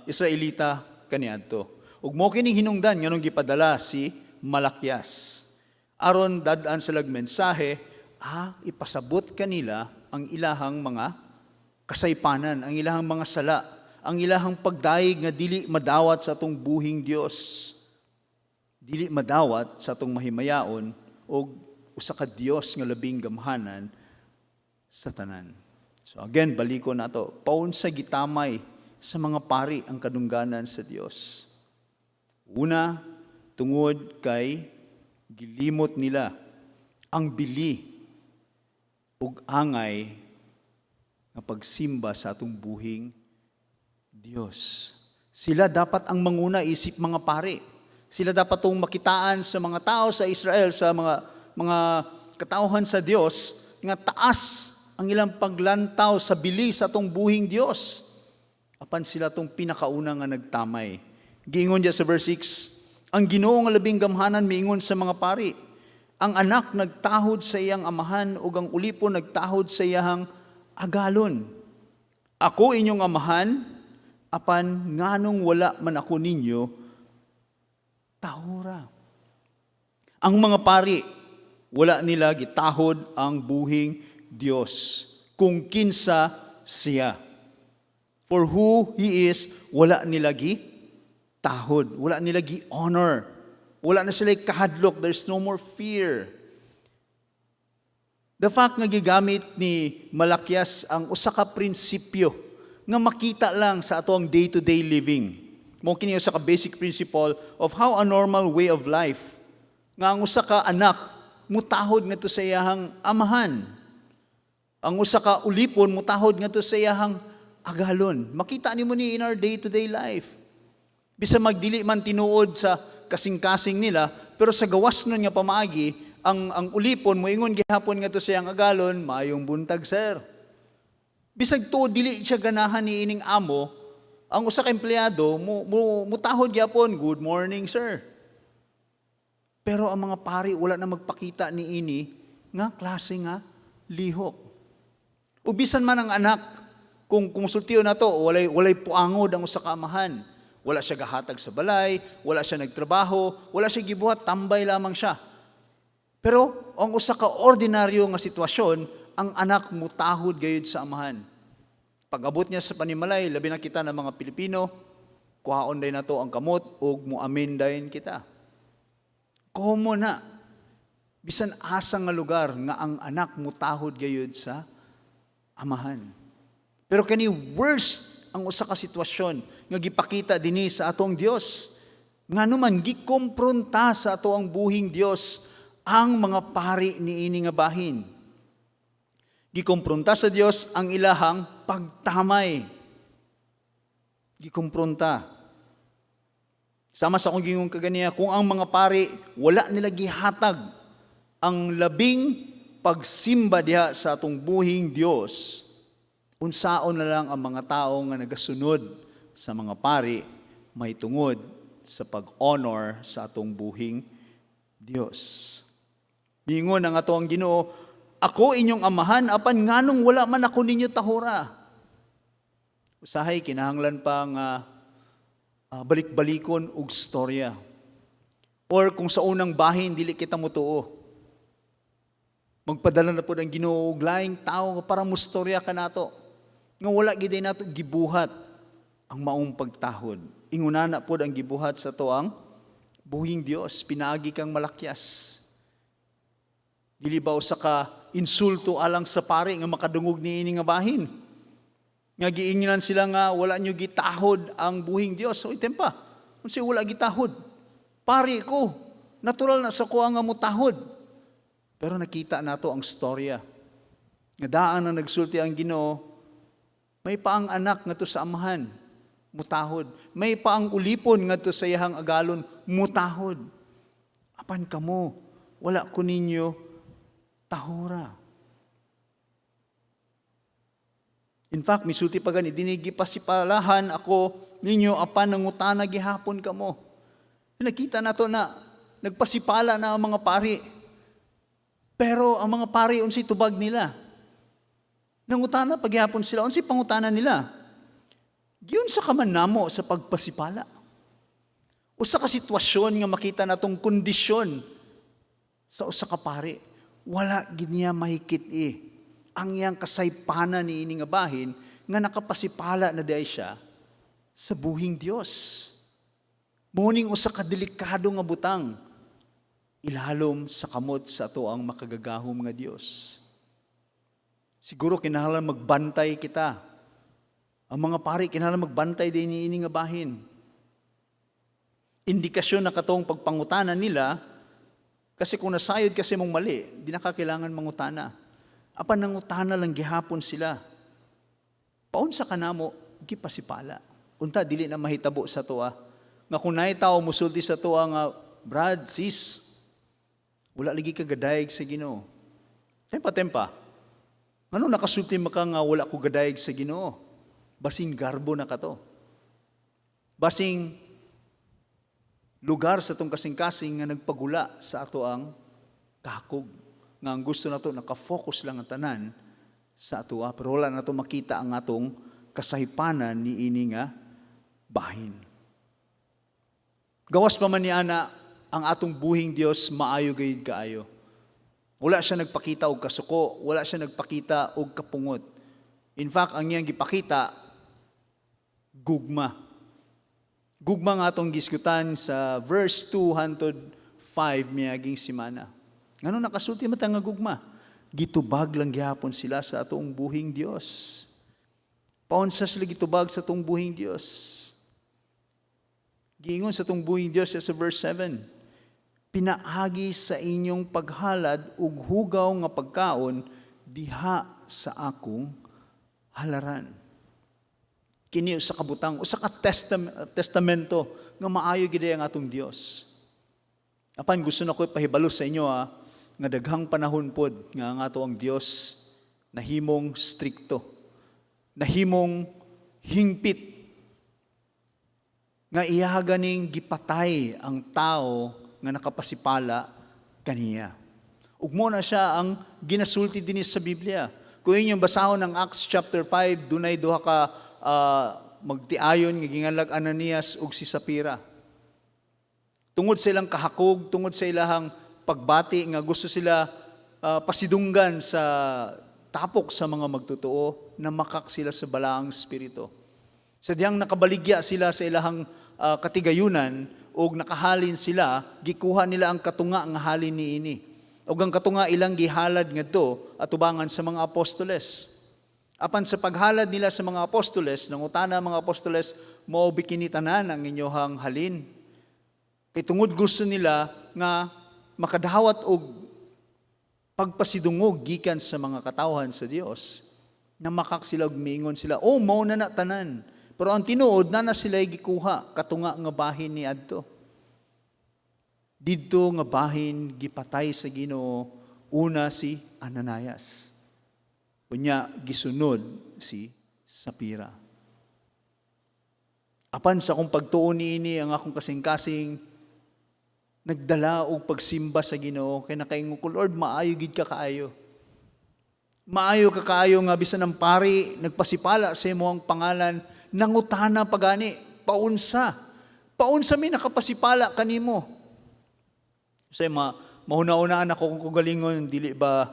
Israelita kaniadto. Ug mao kining hinungdan nganong gipadala si Malakias. Aron dad-an sila mensahe, ipasabot kanila ang ilahang mga kasaypanan, ang ilahang mga sala, ang ilahang pagdayeg nga dili madawat sa atong buhing Dios. Dili madawat sa atong mahimayaon og usa ka Dios nga labing gamhanan sa tanan. So again, baliko nato. Paunsa gitamay sa mga pari ang kadungganan sa Dios? Una, tungod kay gilimot nila ang bili ug angay nga pagsimba sa atong buhing Dios. Sila dapat ang manguna isip mga pari. Sila dapat tong makitaan sa mga tao sa Israel, sa mga katawhan sa Dios nga taas ang ilang paglantaw sa bili sa atong buhing Dios. Apan sila tong pinakauna nga nagtamay. Giingon diya sa verse 6, "Ang Ginoo nga labing gamhanan miingon sa mga pari, ang anak nagtahod sa iyang amahan ug ang ulipon nagtahod sa iyang agalon. Ako inyong amahan, apan nganong wala man ako ninyo tahura?" Ang mga pari, wala nila gitahod ang buhing Dios kung kinsa siya. For who He is, wala nila gitahod, wala nila gi-honor. Wala na sila kahadlok, there's no more fear. The fact nga gigamit ni Malakias ang usa ka prinsipyo nga makita lang sa atoang day-to-day living. Mao kini usa ka basic principle of how a normal way of life nga ang usa ka anak mutahod ngadto sa iyahang amahan. Ang usa ka ulipon mutahod ngadto sa iyahang agalon. Makita nimo ni in our day-to-day life. Bisa magdili man tinuod sa kasing-kasing nila, pero sa gawas nun nga pamaagi, ang ulipon moingon gihapon ngadto sa iyang agalon, "Maayong buntag, sir." Bisag tuod dili siya ganahan ni ining amo, ang usa ka empleyado mo mutahod gyapon, "Good morning, sir." Pero ang mga pari, wala na magpakita ni ini nga klase nga lihok. Ug bisan man ang anak, kung konsultiyo na to, walay puangod ang usa ka amahan. Wala siya gahatag sa balay, wala siya nagtrabaho, wala siya gibuhat, tambay lamang siya. Pero ang usa ka ordinaryo nga sitwasyon, ang anak mutahod gayud sa amahan. Pag-abot niya sa panimalay, labi na kita ng mga Pilipino, kuhaon day nato ang kamot ug muamin dayon kita. Common na. Bisan asa nga lugar nga ang anak mutahod gayud sa amahan. Pero kani worst ang usa ka sitwasyon nga gipakita dinhi sa atong Dios. Ngano man gikompronta sa atoang buhing Dios ang mga pari niini nga bahin. Gikompronta sa Dios ang ilahang pagtamay. Gikompronta. Sama sa akong gingon kaganiya, kung ang mga pari wala nila gihatag ang labing pagsimba diha sa atong buhing Dios, unsaon na lang ang mga tao nga nagasunod sa mga pari may tungod sa pag-honor sa atong buhing Dios? Mingon ang atoang Ginoo, "Ako inyong amahan, apan nganong wala man ako ninyo tahura?" Usahay kinahanglan pa nga balik-balikon og storya. Or kung sa unang bahin dili kita motuo, magpadala na pod ang Ginoo og laing tao para mustorya kanato. Nga wala gid nato gibuhat ang maong pagtahod. Ingunana pod ang gibuhat sa atoang buhing Dios pinaagi kang Malakias. Dili ba usa ka insulto alang sa pari nga makadungog niini nga bahin? Nga giingnan sila nga wala nyo gitahod ang buhing Dios. So item pa. Unsa wala gitahod? Pari ko. Natural na sa kuha nga mutahod. Pero nakita nato ang storya. Nga daan na nagsulti ang Ginoo, may pa ang anak ngadto sa amahan. Mutahod. May pa ang ulipon ngadto sa iyahang agalon, mutahod. Apan kamo, wala ko ninyo tahura. In fact, misulti pa gani, dinhi gipasipalahan ako ninyo apan nangutana gihapon kamo. Nakita nato na nagpasipala na ang mga pari. Pero ang mga pari, unsay tubag nila? Nangutana paghihapon sila, unsay pangutana nila? Giunsa ka man namo sa pagpasipala? Usa ka sitwasyon nga makita natong kondisyon sa usa ka pari, wala gid niya mahikit-i ang iyang kasaypanan niini nga bahin nga nakapasipala na diay siya sa buhing Dios. Mao ning usa ka delikado nga butang ilalom sa kamot sa ato ang makagagahom nga Dios. Siguro kinahanglan magbantay kita. Ang mga pari kinahanglan magbantay din niini nga bahin. Indikasyon na katong pagpangutana nila, kasi kung nasayod kasi mong mali, di na ka kailangan mangutana. Apan nangutana lang gihapon sila. Paunsa ka namo, gipasipala. Unta dili na mahitabo sa atoa. Nga kung naay tao musulti sa atoa nga, "Brad, sis, wala lagi ka gadayeg sa Ginoo." Tempa, tempa. Ano nakasulti maka nga wala ko gadayeg sa Ginoo? Basing garbo na kato. Basing lugar sa atong kasing-kasing nga nagpagula sa ato ang kakog. Nga ang gusto nato nakafocus lang ang tanan sa atoa, pero wala nato makita ang atong kasaypanan ni ini nga bahin. Gawas pa man ni ana, ang atong buhing Dios maayo gayud kaayo. Wala siya nagpakita og kasuko, wala siya nagpakita og kapungot. In fact, ang iyang gipakita, gugma. Gugma nga atong gisgutan sa verse 2 hantod 5 miaging simana. Ngano nakasulti man ta nga gugma? Gitubag lang gihapon sila sa atong buhing Dios. Paunsa sila gitubag sa atong buhing Dios? Giingon sa atong buhing Dios sa verse 7, "Pinaagi sa inyong paghalad ug hugaw nga pagkaon diha sa akong halaran." Kini usa ka butang, usa ka testamento nga maayo gid ang atong Dios. Apan gusto na ko ipahibalo sa inyo nga daghang panahon pod nga ang ato ang Dios nahimong strikto, nahimong hingpit nga iya ganing gipatay ang tao nga nakapasipala kaniya. Ug mo na siya ang ginasulti dinhi sa Biblia. Kung inyong basahon ang Acts chapter 5, dunay duha ka magtiayon nga ginganlag Ananias ug si Sapira. Tungod sa ilang kahakog, tungod sa ilahang pagbati nga gusto sila pasidunggan sa tapok sa mga magtotoo, namakak sila sa balaang espiritu. Sa diyang nakabaligya sila sa ilahang katigayunan ug nakahalin sila, gikuha nila ang katunga nga halin niini. Ug ang katunga ilang gihalad ngadto atubangan sa mga apostoles. Apan sa paghalad nila sa mga apostoles, nangutana ang mga apostoles, "Mao kini tanan ang inyohang halin?" Kay tungod gusto nila nga makadawat og pagpasidungog gikan sa mga katawhan sa Dios, namakak sila ug miingon sila, "Oh, mao na na tanan." Pero ang tinuod na na sila gikuha katunga nga bahin ni adto. Didto nga bahin gipatay sa Ginoo una si Ananias. Unya gisunod si Sapira. Apan sa akong pagtuo niini, ang akong kasing-kasing nagdala og pagsimba sa Ginoo kay nakaingon ko, "Lord, maayo gid ka kaayo. Maayo ka kaayo nga bisan ang pari nagpasipala sa imong pangalan, nangutana pagani, paunsa. Paunsa mi nakapasipala kanimo?" Kasi mahuna-unaan ako kung kagalingon, dili ba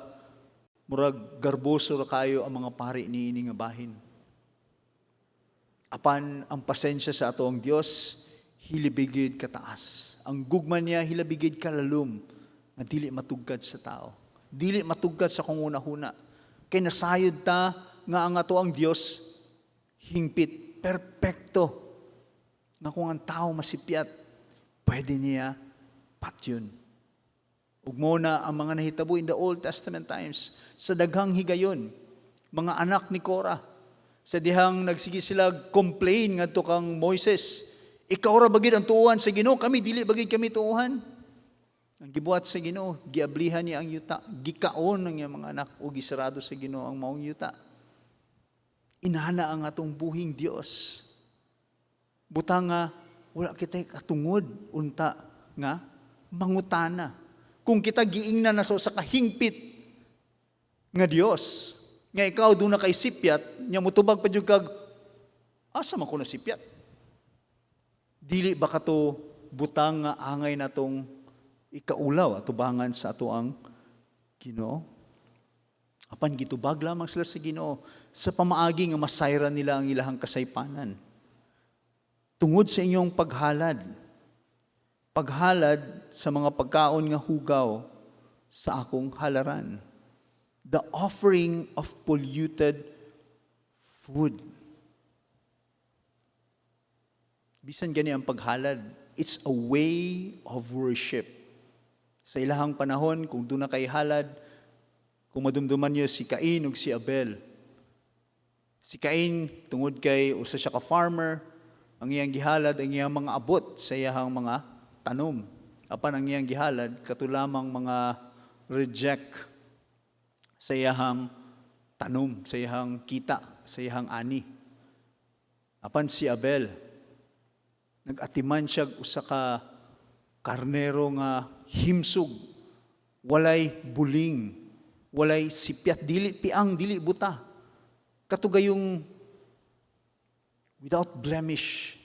murag garboso ra kayo ang mga pari niini nga bahin? Apan ang pasensya sa ato ang Dios hilabigid kataas. Ang gugma niya hilabigid kalalom nga dili matugkad sa tao. Dili matugkad sa kung una-huna. Kay nasayod ta nga ang ato ang Dios hingpit, perpekto. Nga kung ang tao masipyat, pwede niya patyon. Ug mo na ang mga nahitabo in the Old Testament times sa daghang higayon, mga anak ni Korah, Sa dihang nagsige sila complain ngadto kang Moises. "Ikaw ra ba gid ang tuohan sa Ginoo? Kami, dili ba gid kami tuohan?" Ang gibuhat sa Ginoo, giablihan niya ang yuta, gikaon ng iyang mga anak o gisarado sa Ginoo ang maong yuta. Inana ang atong buhing Dios. Butang nga wala kita katungod unta nga mangutana. Kung kita giingnan na sa kahingpit nga Dios, nga ikaw duna kay sipyat, nya mutubag pa jud kag, "Asa man ko na sipyat?" Dili ba kato butang nga angay natong ikaulaw atubangan sa ato ang Ginoo? Apan gitubag lamang sila sa Ginoo sa pamaagi nga masayran nila ang ilahang kasaypanan. "Tungod sa inyong paghalad, paghalad sa mga pagkaon nga hugaw sa akong halaran." The offering of polluted food. Bisan gani ang paghalad, it's a way of worship. Sa ilahang panahon, kung duna kay halad, kung madumduman niyo si Cain ug si Abel. Si Cain, tungod kay usa siya ka farmer, ang iyang gihalad ang iyang mga abot sa iyang mga tanom. Apan ang iyang gihalad kato lamang mga reject sa iyang tanom, sa iyang kita, sa iyang ani. Apan si Abel, nag-atiman siya usa ka karnero nga himsog, walay buling, walay sipyat, dili piang, dili buta. Kato gayong without blemish.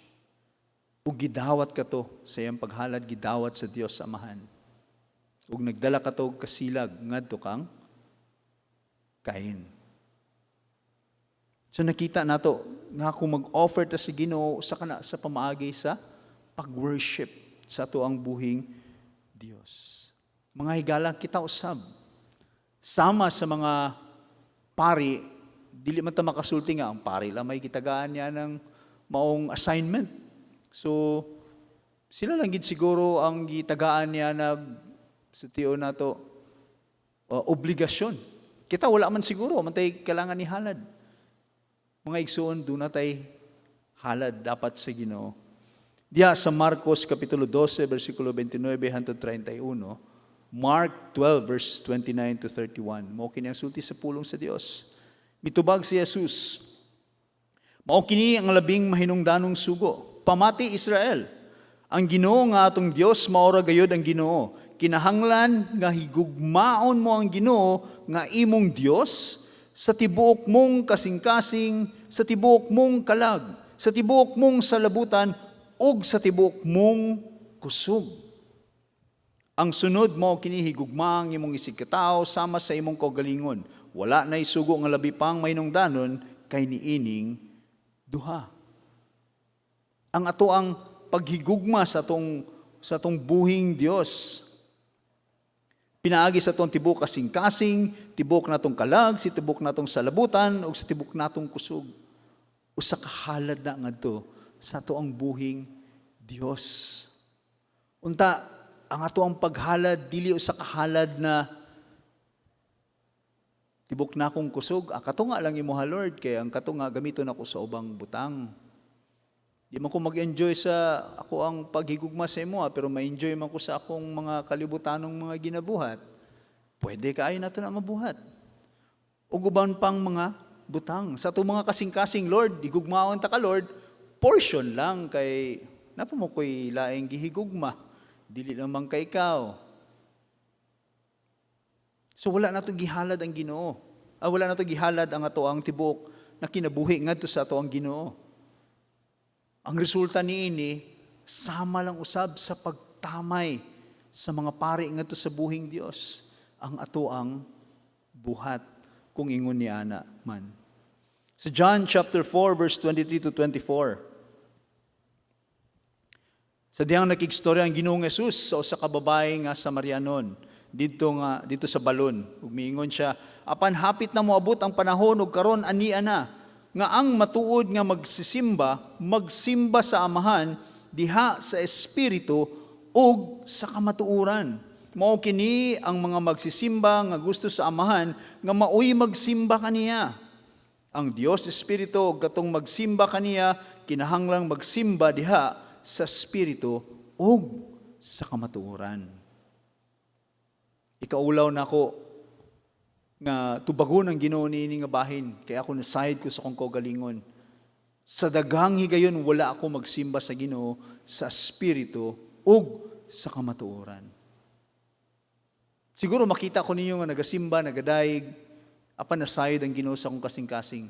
Ug gidawat kato sa iyang paghalad, gidawat sa Dios Amahan. Ug nagdala kato og kasilag ngadto kang Cain. So nakita nato nga kung mag-offer ta sa Ginoo usa kana sa pamaagi sa pag-worship sa ato ang buhing Dios. Mga higala, kita usab, sama sa mga pari, dili man ta makasulti nga ang pari lang may gitagaan niya ng maong assignment. So sila lang gid siguro ang gitagaan niya nag sutio nato obligasyon. Kita, wala man siguro, man tay kailangan ni halad. Mga igsuon, duna tay halad dapat sa Ginoo. Diya sa Marcos Kapitulo 12, versikulo 29 hangtod 31, Mark 12, verse 29 to 31. Mao kini ang sulti sa pulong sa Dios. Mitubag si Jesus, "Mao kini ang labing mahinungdanong sugo. Pamati, Israel. Ang Ginoo nga atong Dios mao ra gayud ang Ginoo. Kinahanglan nga higugmaon mo ang Ginoo nga imong Dios sa tibuok mong kasing-kasing, sa tibuok mong kalag, sa tibuok mong salabutan ug sa tibuok mong kusog. Ang sunod mao kini: higugma ang imong isigkatawo sama sa imong kaugalingon. Wala nay sugo nga labi pang mahinungdanon kay niining duha." Ang ato ang paghigugma sa atong buhing Dios pinaagi sa atong tibuok kasing-kasing, tibok natong kalag, sa tibok natong salabutan ug sa tibok natong kusog. Usa ka halad na ngadto sa ato ang buhing Dios. Unta ang ato ang paghalad dili usa ka halad na tibok na akong kusog, ang katunga lang imo ha, Lord, kay ang katunga gamiton ako sa ubang butang. Di man ko mag-enjoy sa ako ang paghigugma sa imo, pero ma-enjoy man ko sa akong mga kalibutanong mga ginabuhat. Pwede kaayo nato na mabuhat. Ug uban pang mga butang. Sa atong mga kasing-kasing, "Lord, higugmaon ta ka, Lord," portion lang kay naa pa man ko'y laing gihigugma. Dili naman kay ikaw. So wala nato gihalad ang Ginoo. Wala nato gihalad ang ato ang tibuok na kinabuhi ngadto sa ato ang Ginoo. Ang resulta niini, sama lang usab sa pagtamay sa mga pari ngadto sa buhing Dios ang ato ang buhat kung ingon ni ana man. Sa John chapter 4 verse 23 to 24. Sa dihang nakigstorya ang Ginoong Jesus sa usa ka babae nga Samarianon didto sa balon, ug miingon siya, "Apan hapit na moabot ang panahon ug karon ania na nga ang matuod nga magsisimba magsimba sa Amahan diha sa espiritu ug sa kamatuoran. Mao kini ang mga magsisimba nga gusto sa Amahan nga maoy magsimba kaniya. Ang Dios Espiritu ug katong magsimba kaniya kinahanglang magsimba diha sa espiritu ug sa kamatuoran. Ikaulaw nako nga tubagon ang Ginoo niini nga bahin kay ako nasayod ko sa akong kaugalingon. Sa daghang higayon wala ako magsimba sa Ginoo sa espiritu ug sa kamatuoran. Siguro makita ko ninyo nga nagasimba, nagadayeg, apan nasayod ang Ginoo sa akong kasing-kasing.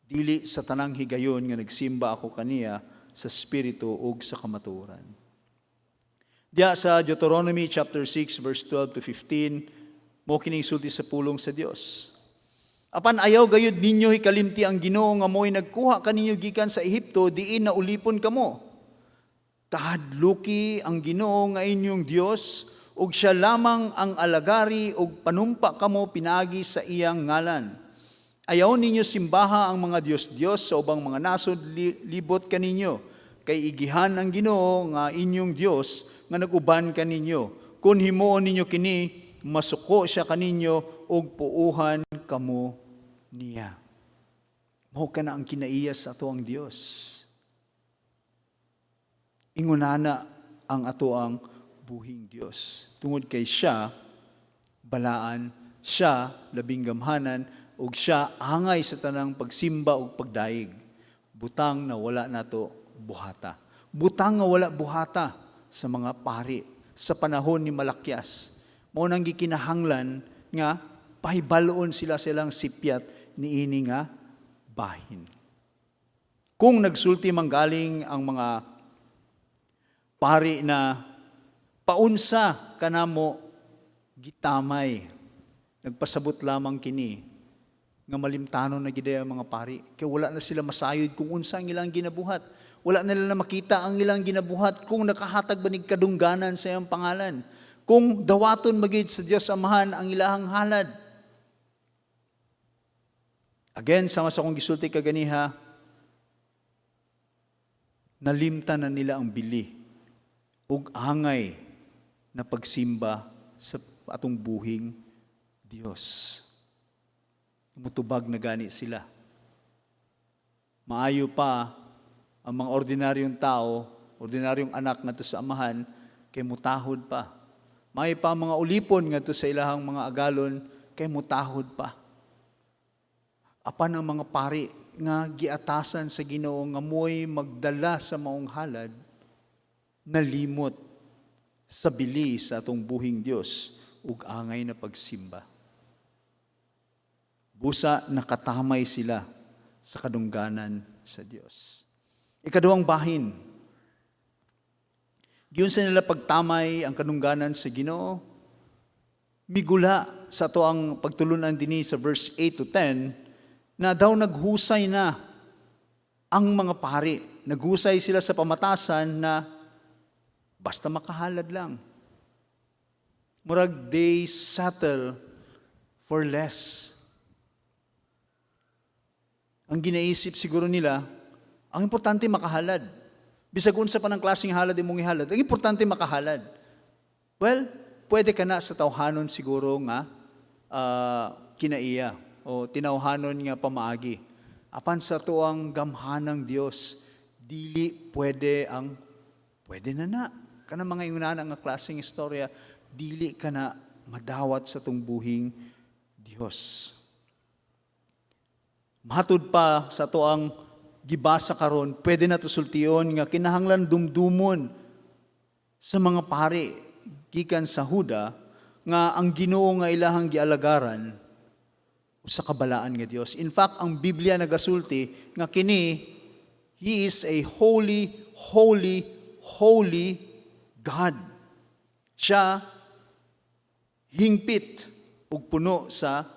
Dili sa tanang higayon nga nagsimba ako kaniya sa espiritu ug sa kamatuoran. Diya sa Deuteronomy chapter 6 verse 12 to 15, mao kining sulti sa pulong sa Dios. "Apan ayaw gayud ninyo hikalimti ang Ginoo nga mo'y nagkuha kaninyo gikan sa Ehipto, diin na ulipon kamo. Kahadluki ang Ginoo nga inyong Dios ug siya lamang ang alagari ug panumpa kamo pinaagi sa iyang ngalan. Ayaw ninyo simbaha ang mga dios-dios sa ubang mga nasod libot kaninyo, kay igihan ang Ginoo nga inyong Dios nga nag-uban kaninyo. Kung himuon ninyo kini, masuko siya kaninyo ug puohan kamo niya." Mao kana ang kinaiya sa atoang Dios. Ingunana ang atoang buhing Dios. Tungod kay siya balaan, siya labing gamhanan, ug siya angay sa tanang pagsimba ug pagdayeg. Butang na wala nato buhata. Butang nga wala buhata sa mga pari sa panahon ni Malakias. Mao nang gikinahanglan nga pahibaloon sila silang sipyat niini nga bahin. Kung nagsulti manggaling ang mga pari na paunsa kanamo gitamay, nagpasabot lamang kini nga malimtanon na gid ang mga pari kay wala na sila masayod kung unsa ang ilang ginabuhat. Wala na nila makita ang ilang ginabuhat, kung nakahatag ba nig kadungganan sa iyang pangalan, kung dawaton magid sa Dios Amahan ang ilahang halad. Again, sama sa akong gisulti kaganiha, nalimtan na nila ang bili ug angay na pagsimba sa atong buhing Dios. Mutubag na gani sila. Maayo pa ang mga ordinaryong tao, ordinaryong anak ngadto sa amahan, kay mutahod pa. Maayo pa ang mga ulipon ngadto sa ilahang mga agalon, kay mutahod pa. Apan ang mga pari nga giatasan sa Ginoo nga mo'y magdala sa maong halad, nalimot sa bili sa atong buhing Dios ug angay na pagsimba. Busa nakatamay sila sa kadungganan sa Dios. Ikaduhang bahin, giunsa nila pagtamay ang kadungganan sa Ginoo? Migula sa atoang pagtulunan dinhi sa verse 8 to 10 na daw naghusay na ang mga pari. Naghusay sila sa pamatasan na basta makahalad lang. Murag they settle for less. Ang ginaisip siguro nila, ang importante makahalad. Bisag unsa pa ng klaseng halad imong ihalad, ang importante makahalad. Well, pwede ka na sa tawhanon siguro nga kinaiya o tinawhanon nga pamaagi. Apan sa atoang gamhanang Dios, dili pwede ang "pwede na na." Kana mga ingana nga klaseng istorya, dili ka na madawat sa atong buhing Dios. Matud pa sa atoang gibasa karon, pwede na to sultion nga kinahanglan dumdumon sa mga pari gikan sa Huda nga ang Ginoo nga ilahang gialagaran usa ka balaan nga Dios. In fact, ang Biblia nagasulti nga kini, He is a holy, holy, holy God. Siya hingpit ug puno sa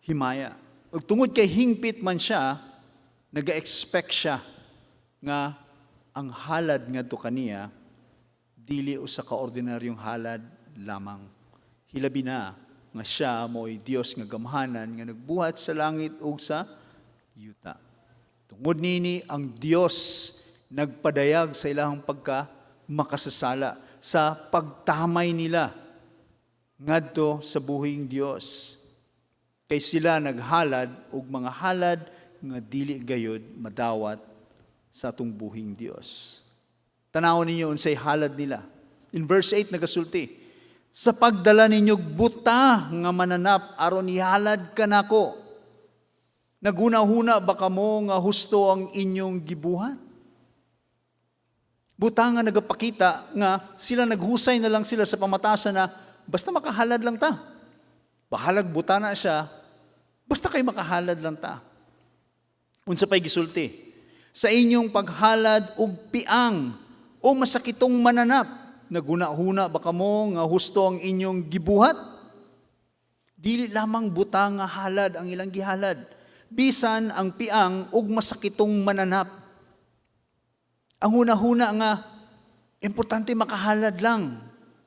himaya. Ug tungod kay hingpit man siya, naga-expect siya nga ang halad ngadto kaniya dili usa ka ordinaryong halad lamang. Hilabi na nga siya mo'y Dios nga gamhanan nga nagbuhat sa langit ug sa yuta. Tungod nini, ang Dios nagpadayag sa ilahang pagka makasasala sa pagtamay nila ngadto sa buhing Dios. Kay sila naghalad og mga halad nga dili gayod madawat sa atong buhing Dios. Tanawon ninyo unsay halad nila. In verse 8 nagasulti, "Sa pagdala ninyo buta nga mananap aron ihalad kanako, naghuna-huna ba kamo nga husto ang inyong gibuhat?" Buta nga nagapakita nga sila naghusay na lang sila sa pamatasan na basta makahalad lang ta. Bahalag buta na siya, basta kay makahalad lang ta. Unsa pa'y gisulti? "Sa inyong paghalad og piang o masakitong mananap, naghuna-huna ba kamo nga husto ang inyong gibuhat?" Dili lamang buta nga halad ang ilang gihalad, bisan ang piang ug masakitong mananap. Ang huna-huna nga importante makahalad lang.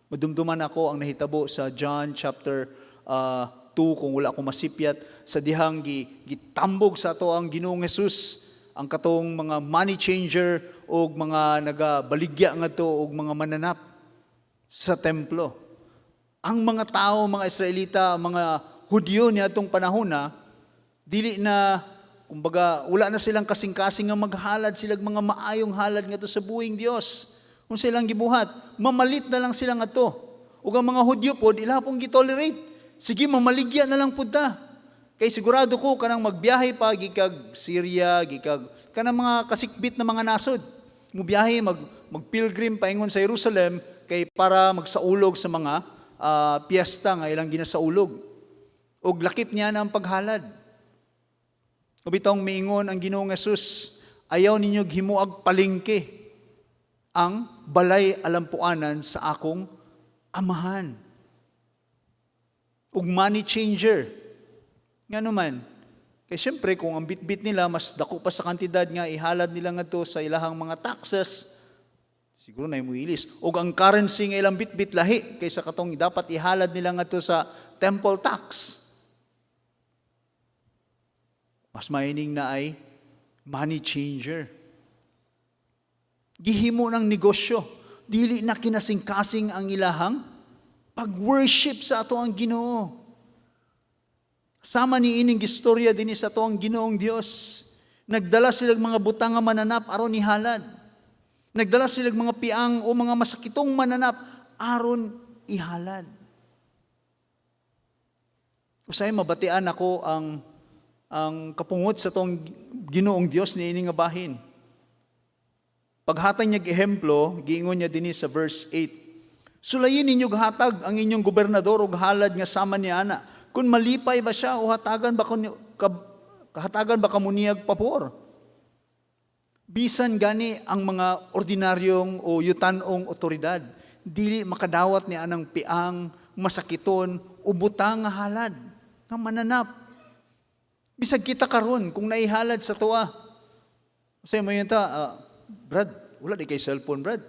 Madumduman ako ang nahitabo sa John chapter 2, kung wala akong masipyat, sa dihang gitambog sa ato ang Ginoong Jesus ang katong mga money changer o mga nagabaligya ngadto og mga mananap sa templo. Ang mga tao, mga Israelita, mga Hudyo niadtong panahon na dili na, kumbaga, wala na silang kasing-kasing nga maghalad sila mga maayong halad ngadto sa buhing Dios. Kung silang gibuhat, mamalit na lang sila ngadto. Ug ang mga Hudyo pod ila pong gitolerate. Sige, mamaligya na lang pud ta. Kay sigurado ko kanang magbiyahe pa gikag Syria, gikag kanang mga kasikbit na mga nasod. Mubiyahe mag magpilgrim paingon sa Jerusalem kay para magsaulog sa mga piyesta nga ilang ginasaulog. Og lakip niya na ang paghalad. O bitong miingon ang Ginoong Hesus, "Ayaw ninyo himuag palengke ang balay alampuanan sa akong Amahan." Ug money changer. Nga naman, kay siyempre kung ang bitbit nila mas dako pa sa kantidad nga ihalad nila ngadto sa ilahang mga taxes, siguro na ilis. Og ang currency nga ilang bitbit lahi kaysa katong dapat ihalad nila ngadto sa temple tax. Mas maining na ay money changer. Gihimo ng negosyo. Dili na kinasing-kasing ang ilahang pag-worship sa ato ang Ginoo. Sama ni ining gistorya dinhi sa ato ang Ginoong Dios. Nagdala silang mga butang nga mananap aron ihalad. Nagdala silang mga piang o mga masakitong mananap aron ihalad. Usay mabatian ako ang kapungot sa atong Ginoong Dios niini nga bahin. Paghatag niya ehemplo, giingon niya dinhi sa verse 8, "Sulayin ninyo hatag ang inyong gobernador og halad nga sama ni ana. Kung malipay ba siya o hatagan ba kamo niyag pabor?" Bisan gani ang mga ordinaryong o yutanong otoridad, dili makadawat ni anang piang, masakiton o butang nga halad nga mananap. Bisag kita karon kung naihalad sa tuwa. Say mo yun ta, "Brad, wala di kay cellphone, Brad."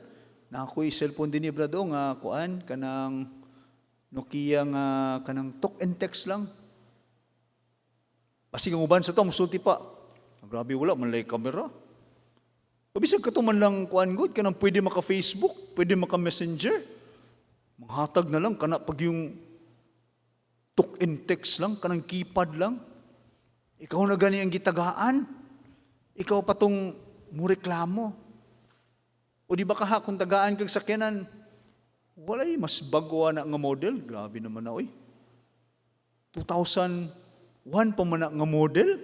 "Na ako'y cellphone din ni Brad o nga kuan kanang Nokia nga kanang talk and text lang." Basig ang uban sa to, musulti pa, "Ah, grabe, wala man lay camera." O bisag kato man lang kuan good kanang pwede maka Facebook, pwede maka Messenger. Manghatag na lang kana pag yung talk and text lang, kanang keypad lang. Ikaw na gani ang gitagaan. Ikaw pa tong mureklamo. O di ba kaha kung tagaan kag sakyanan, "Walay mas bago na nga model." "Grabe naman na, oy. 2001 pa man na nga model.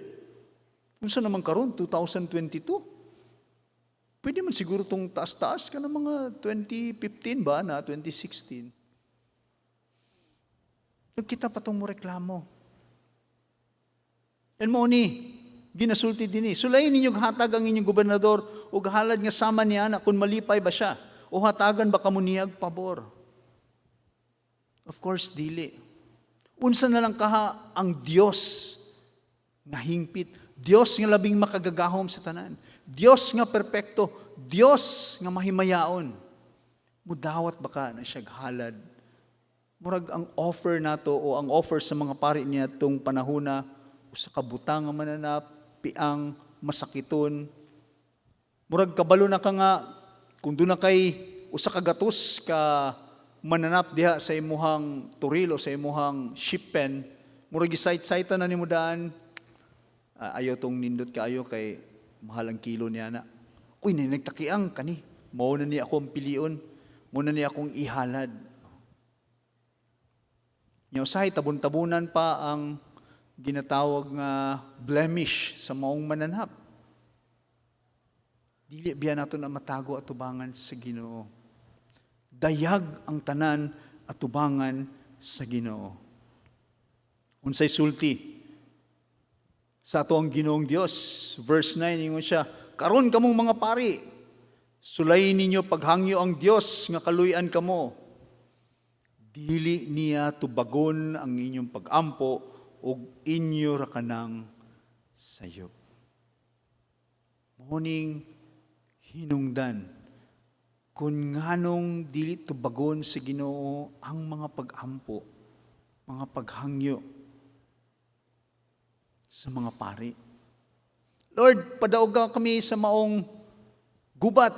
Unsa naman karon 2022? Pwede man siguro tong taas-taas ka ng mga 2015 ba na 2016." Nagkita pa tong mo reklamo. And mo ni, ginasulti dinhi, "Sulayin ninyo hatag ang inyong gobernador ug halad nga sama niya na kung malipay ba siya o hatagan ba kamo niyag pabor." Of course, dili. Unsa na lang kaha ang Dios nga hingpit, Dios nga labing makagagahom sa tanan, Dios nga perpekto, Dios nga mahimayaon. Mudawat ba ka na siya halad? Murag ang offer nato o ang offer sa mga pari niya tong panahona, usa ka butang nga mananap, piang, masakiton. Murag kabalo na ka nga kung doon na kay usa ka gatos ka mananap diha sa imuhang toril o sa imuhang sheep pen, Murag gisayt-sayta na nimo daan. Ah, ayaw tong nindot kaayo kay mahal ang kilo niya na. Uy, nay nagtakiang kani. Mao na ni ako ang pilion. Mao na ni akong ihalad. Nya usahay tabon-tabunan pa ang ginatawag nga blemish sa maong mananap. Dili biya nato na matago atubangan sa Ginoo. Dayag ang tanan atubangan sa Ginoo. Unsay sulti sa ato ang Ginoong Dios? Verse 9, ingon siya, "Karon kamong mga pari, sulay ninyo paghangyo ang Dios nga kaluy-an kamo. Dili niya tubagon ang inyong pagampo ug inyo ra kanang sayop." Mao ning hinungdan kung nganong dili tubagon sa Ginoo ang mga pagampo, mga paghangyo sa mga pari. "Lord, padaog ka kami sa maong gubat.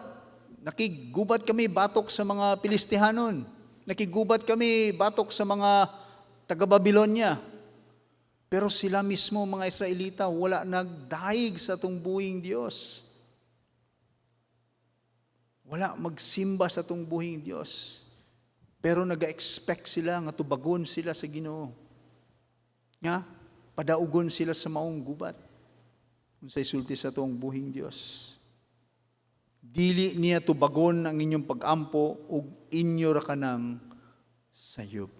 Nakigubat kami batok sa mga Pilistihanon. Nakigubat kami batok sa mga taga-Babylonia." Pero sila mismo, mga Israelita, wala nagdayeg sa atong buhing Dios. Wala magsimba sa atong buhing Dios. Pero naga-expect sila nga tubagon sila sa Ginoo. Nga padaugon sila sa maong gubat. Unsay sulti sa atong buhing Dios? "Dili niya tubagon ang inyong pagampo ug inyo ra kanang sayop."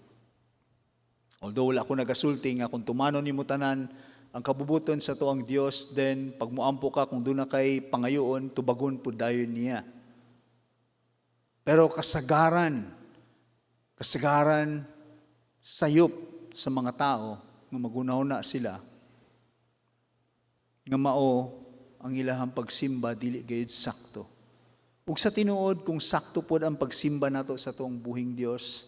Although wala ko nagasulti nga kung tumanon nimo tanan ang kabubuton sa atoang Dios, then pag muampo ka, kung duna kay pangayoon, tubagon pud dayon niya. Pero kasagaran, kasagaran sayop sa mga tao nga maghunahuna sila nga mao ang ilahang pagsimba dili gayud sakto. Ug sa tinuod, kung sakto pod ang pagsimba nato sa atoang buhing Dios,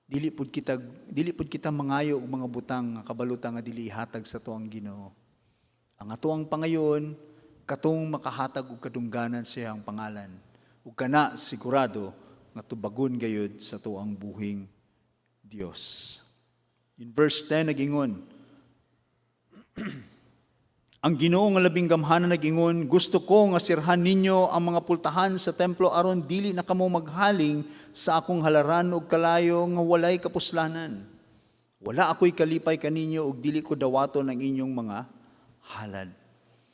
dili pud kita mangayo og mga butang nga kabalutan nga dili ihatag sa atoang Ginoo. Ang atoang pangayon katong makahatag og kadungganan sa iyang pangalan. Ug kana sigurado nga tubagon gayud sa atoang buhing Dios. In verse 10, nagingon ang Ginoo nga labing gamhanan, nagingon, "Gusto ko nga sirhan ninyo ang mga pultahan sa templo aron dili na kamo maghaling sa akong halaran og kalayo nga walay kapuslanan. Wala ako'y kalipay kaninyo ug dili ko dawaton ang inyong mga halad."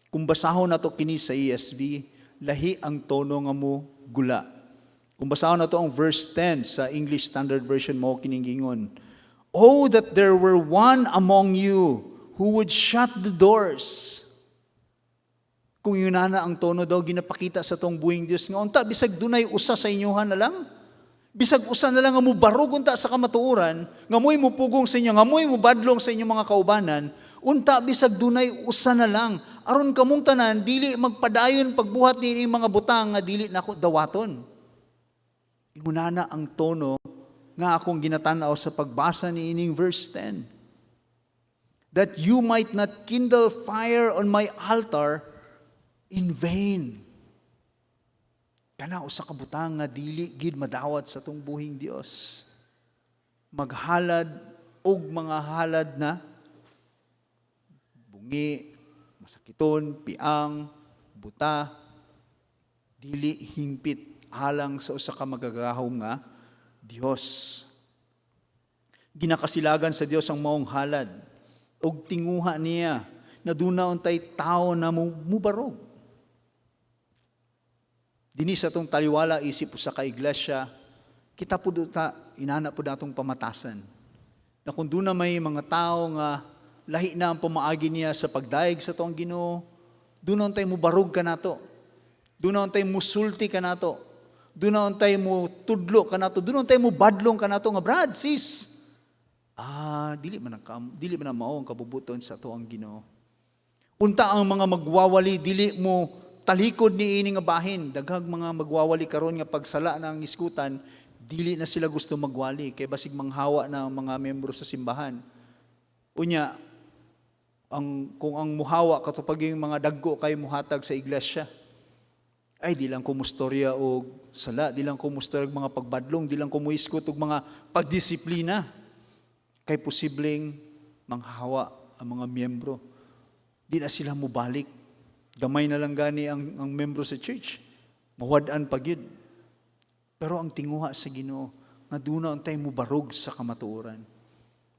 Kung basahon nato kini sa ESV, lahi ang tono nga mo gula. Kung basahon nato ang verse 10 sa English Standard Version, mao kining gingon, "Oh, that there were one among you who would shut the doors." Kung yun na ang tono daw, ginapakita sa atong buhing Dios nga unta bisag dunay usa sa inyuhan na lang. Bisag usa na lang nga mubarog unta sa kamatuoran, nga mo'y mupugong sa inyo, nga mo'y mubadlong sa inyong mga kaubanan, unta bisag dunay usa na lang aron kamong tanan dili magpadayon pagbuhat niini mga butang nga dili nako dawaton. Ingunana ang tono nga akong ginatanaw sa pagbasa ni ining verse 10. "That you might not kindle fire on my altar in vain." Kana usa ka butang nga dili gid madawat sa atong buhing Dios. Maghalad og mga halad na bungi, masakiton, piang, buta, dili hingpit alang sa usa ka magagahom nga Dios. Ginakasilagan sa Dios ang maong halad og tinguha niya na duna untay tao na mubarog. Dini sa atong taliwala isip usa ka iglesia, kita pud ta inana pud atong pamatasan. Na kung duna may mga tao nga lahi na ang pamaagi niya sa pagdayeg sa atoang Ginoo, duna untay mubarog kanato. Duna untay musulti kanato. Duna untay mo tudlo kanato. Duna untay mo badlong kanato nga, "Brad, sis. Ah, dili man ang mao ang kabubuton sa atoang Ginoo." Unta ang mga magwawali dili mo talikod ni ini nga bahin. Daghang mga magwawali karon nga pagsala na ang iskutan, dili na sila gusto magwali kay basig manghawa na ang mga membro sa simbahan. Unya, ang kung ang muhawa katupag yung mga dagko kay muhatag sa iglesia. Ay, di lang ko mustorya og sala, di lang ko mustorya og mga pagbadlong, di lang ko muiskot og mga pagdisiplina. Kay posibleng Manghawa ang mga miyembro. Di na sila mubalik. Gamay na lang gani ang membro sa church. Mawad-an pa gyud. Pero ang tinguha sa Ginoo nga duna untay mubarog sa kamatuoran.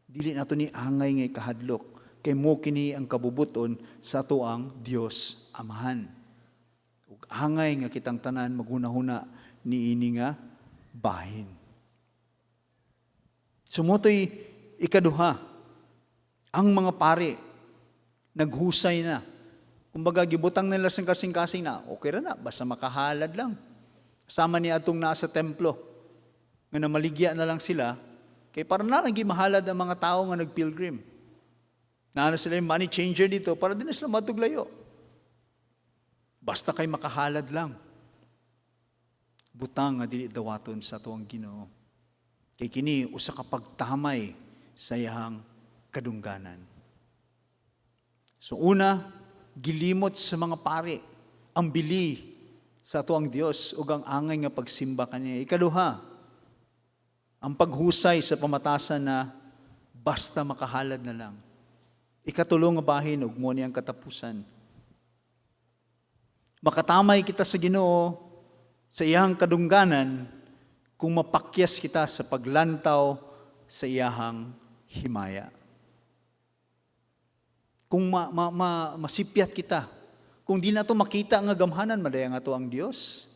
Dili nato ni angay nga ikahadlok kay mo kini ang kabubuton sa atoang Dios Amahan. Ug angay nga kitang tanan maghunahuna niini nga bahin. So mao to'y ikaduha, ang mga pari naghusay na. Kumbaga gibutang nila sa kasing-kasing na okay ra na, basta makahalad lang. Sama ni atong nasa templo nga namaligya na lang sila kay para na lang gimahalad ang mga tao nga nagpilgrim. Naa na sila yung money changer dito para din na sila matuglayo. Basta kay makahalad lang. Butang nga dili dawaton sa atoang Ginoo. Kay kini usa ka pagtamay sa iyang kadungganan. So una, gilimot sa mga pari ang bili sa atoang Dios ug ang angay nga pagsimba kaniya. Ikaduha, ang paghusay sa pamatasan na basta makahalad na lang. Ikatulo nga bahin ug mo ni ang katapusan. Makatamay kita sa Ginoo sa iyang kadungganan kung mapakyas kita sa paglantaw sa iyahang himaya. Kung masipyat kita, kung di nato makita nga gamhanan, man diay nga to ang Dios.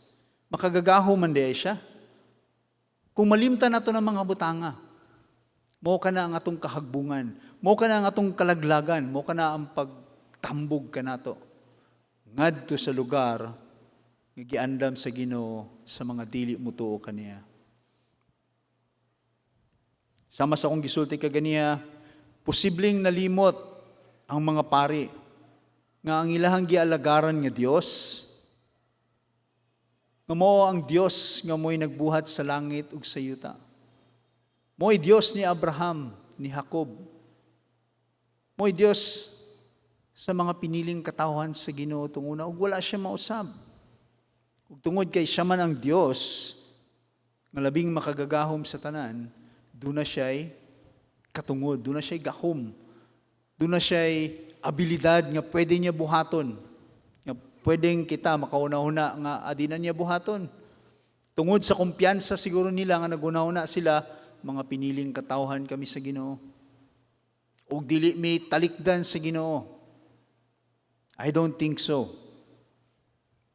Makagagahom man diay siya. Kung malimtan nato ng mga butanga, mo kana ang atong kahagbungan, mo kana ang atong kalaglagan, mo kana ang pagtambog kanato ngadto sa lugar nga giandam sa Ginoo sa mga dili mutuo kaniya. Sama sa akong gisulti kaganiya, posibleng nalimot ang mga pari nga ang ilahang gialagaran nga Dios, nga mao ang Dios nga mo'y nagbuhat sa langit ug sa yuta. Mo'y Dios ni Abraham, ni Jacob. Mo'y Dios sa mga piniling katawhan sa Ginoo tunguna ug wala siya mausab. Ug tungod kay siya man ang Dios nga labing makagagahom sa tanan, duna siya'y katungod, duna siya'y gahom, duna siya'y abilidad nga pwede niya buhaton, nga pwedeng kita makauna-una nga adi na niya buhaton. Tungod sa kumpiyansa siguro nila nga naguna-una sila, mga piniling katawhan kami sa Ginoo. Ug dili mi talikdan sa Ginoo. I don't think so.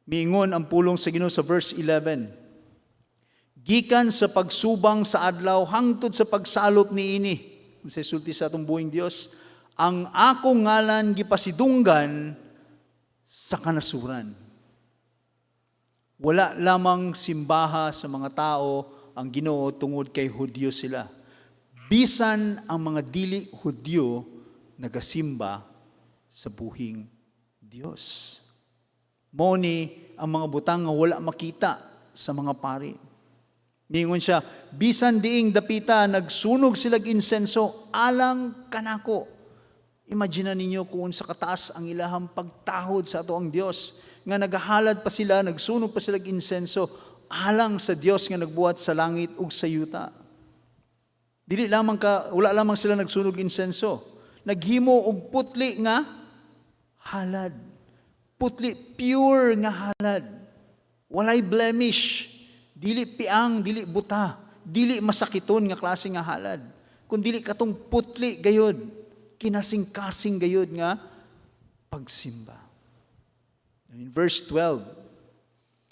Miingon ang pulong sa Ginoo sa verse 11. Gikan sa pagsubang sa adlaw hangtod sa pagsalop niini. Sa sulti sa atong buhing Dios, ang akong ngalan gipasidunggan sa kanasuran. Wala lamang simbaha sa mga tao ang Ginoo tungod kay Hudyo sila. Bisan ang mga dili Hudyo nagasimba sa buhing Dios. Mo ni ang mga butang nga wala makita sa mga pari. Ningon siya, bisan diing dapita nagsunog silag insenso alang kanako. Imagine ninyo kung sa kataas ang ilahang pagtahod sa ato ang Dios nga nagahalad pa sila, nagsunog pa sila insenso alang sa Dios nga nagbuhat sa langit ug sa yuta. Dili lamang ka, wala lamang sila nagsunog insenso. Naghimo og putli nga halad. Putli, pure nga halad. Walay blemish. Dili piang, dili buta, dili masakiton nga klase nga halad. Kun dili katong putli gayod, kinasing-kasing gayod nga pagsimba. In verse 12,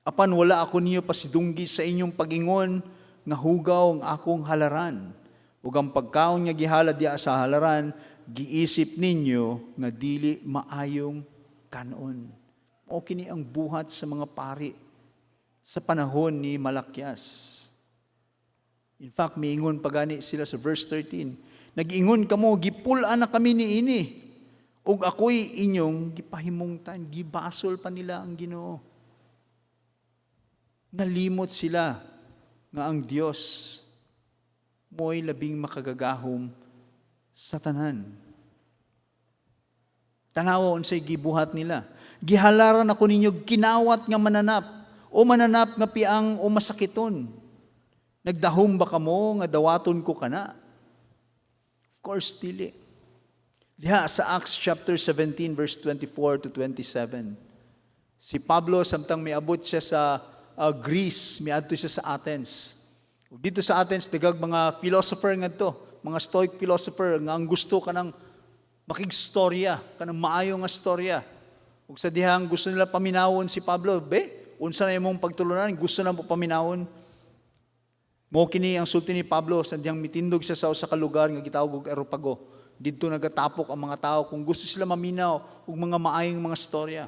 "Apan wala ako niyo pasidunggi sa inyong pagingon nga hugaw ang akong halaran. Ug ang pagkaon nga gihalad diya sa halaran, giisip ninyo nga dili maayong kanon." O kini ang buhat sa mga pari sa panahon ni Malakias. In fact, miingon pa gani sila sa verse 13. "Nag-ingon kamo, gipul-an na kami niini. Ug ako'y inyong gipahimungtan." Gibasol pa nila ang Ginoo. Nalimot sila nga ang Dios mo'y labing makagagahom sa tanan. Tanawa unsay gibuhat nila. "Gihalaran ako ninyo kinawat nga mananap o mananap nga piang o masakiton. Nagdahom ba kamo nga dawaton ko kana?" Of course, dili. Diha sa Acts chapter 17 verse 24 to 27. Si Pablo, samtang miabot siya sa Greece, miadto siya sa Athens. Ug didto sa Athens, dagag mga philosopher ngadto, mga Stoic philosopher nga ang gusto kanang makigstorya, kanang maayo nga storya. Ug sa dihang gusto nila paminawon si Pablo, "Be, unsa na imong pagtulunan, gusto na mo paminawon?" Mao kini ang sulti ni Pablo sa dihang mitindog siya sa usa ka lugar nga gitawag og Areopago. Didto nagatapok ang mga tao kung gusto sila maminaw og mga maayong mga storya.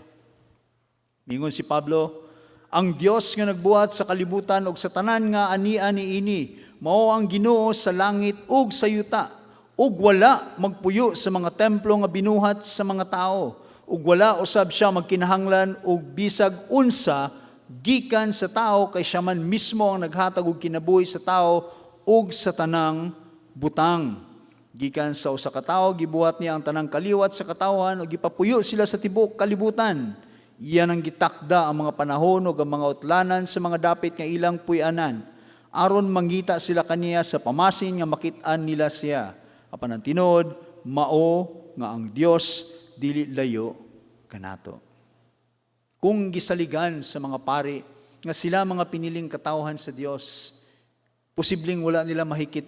Mingon si Pablo, "Ang Dios nga nagbuhat sa kalibutan ug sa tanan nga ania niini, mao ang Ginoo sa langit ug sa yuta, ug wala magpuyo sa mga templo nga binuhat sa mga tao, ug wala usab siya magkinahanglan og bisag unsa gikan sa tao, kay siya man mismo ang naghatag og kinabuhi sa tao ug sa tanang butang. Gikan sa usa ka tawo, gibuhat niya ang tanang kaliwat sa katawhan ug gipapuyo sila sa tibuok kalibutan. Iya nang gitakda ang mga panahon ug ang mga utlanan sa mga dapit nga ilang puy-anan, aron mangita sila kaniya sa pamasin nga makit-an nila siya. Apan ang tinuod mao nga ang Dios dili layo kanato." Kung gisaligan sa mga pari nga sila mga piniling katawhan sa Dios, posibleng wala nila mahikit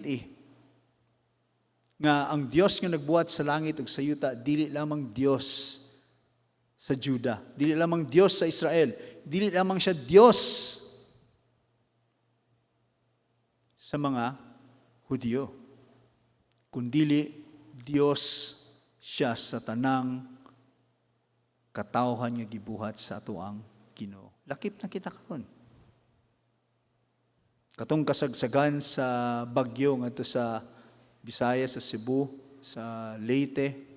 nga ang Dios nga nagbuhat sa langit ug sa yuta dili lamang Dios sa Juda, dili lamang Dios sa Israel, dili lamang siya Dios sa mga Hudyo, kundili Dios siya sa tanang katawhan nga gibuhat sa atoang Ginoo. Lakip na kita karon. Katong kasagsagan sa bagyo ngadto sa Visayas, sa Cebu, sa Leyte,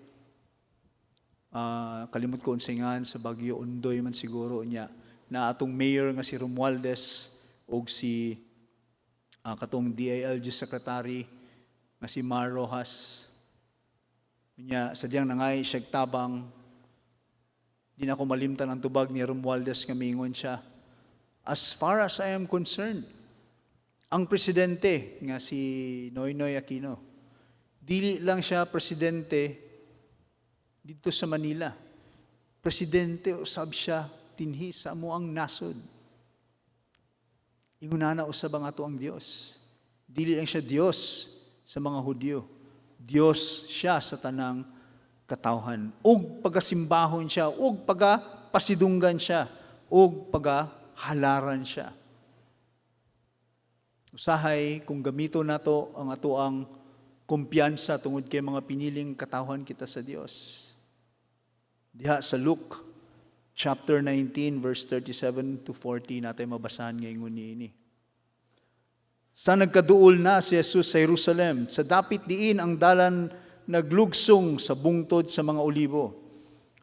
kalimot ko unsay ngan sa bagyo, Ondoy man siguro niya, na atong mayor nga si Romualdez og si katong DILG secretary nga si Mar Roxas. Unya sa diyang nangay siya tabang, di na ako malimtan ang tubag ni Romualdez nga mingon siya, "As far as I am concerned, ang presidente nga si Noynoy Aquino, dili lang siya presidente didto sa Manila. Presidente usab siya dinhi sa amoang nasod." Ingunana usab ang atoang Dios. Dili lang siya Dios sa mga Hudyo. Dios siya sa tanang katawhan. Ug pagasimbahon siya, ug pagapasidunggan siya, ug pagahalaran siya. Usahay kung gamito nato ang atoang kumpiyansa tungod kay mga piniling katawhan kita sa Dios. Diha sa Luke chapter 19 verse 37 to 40 natin mabasahan ngayon niini. Sa nagkaduol na si Jesus sa Jerusalem, sa dapit diin ang dalan naglugsong sa bungtod sa mga olibo.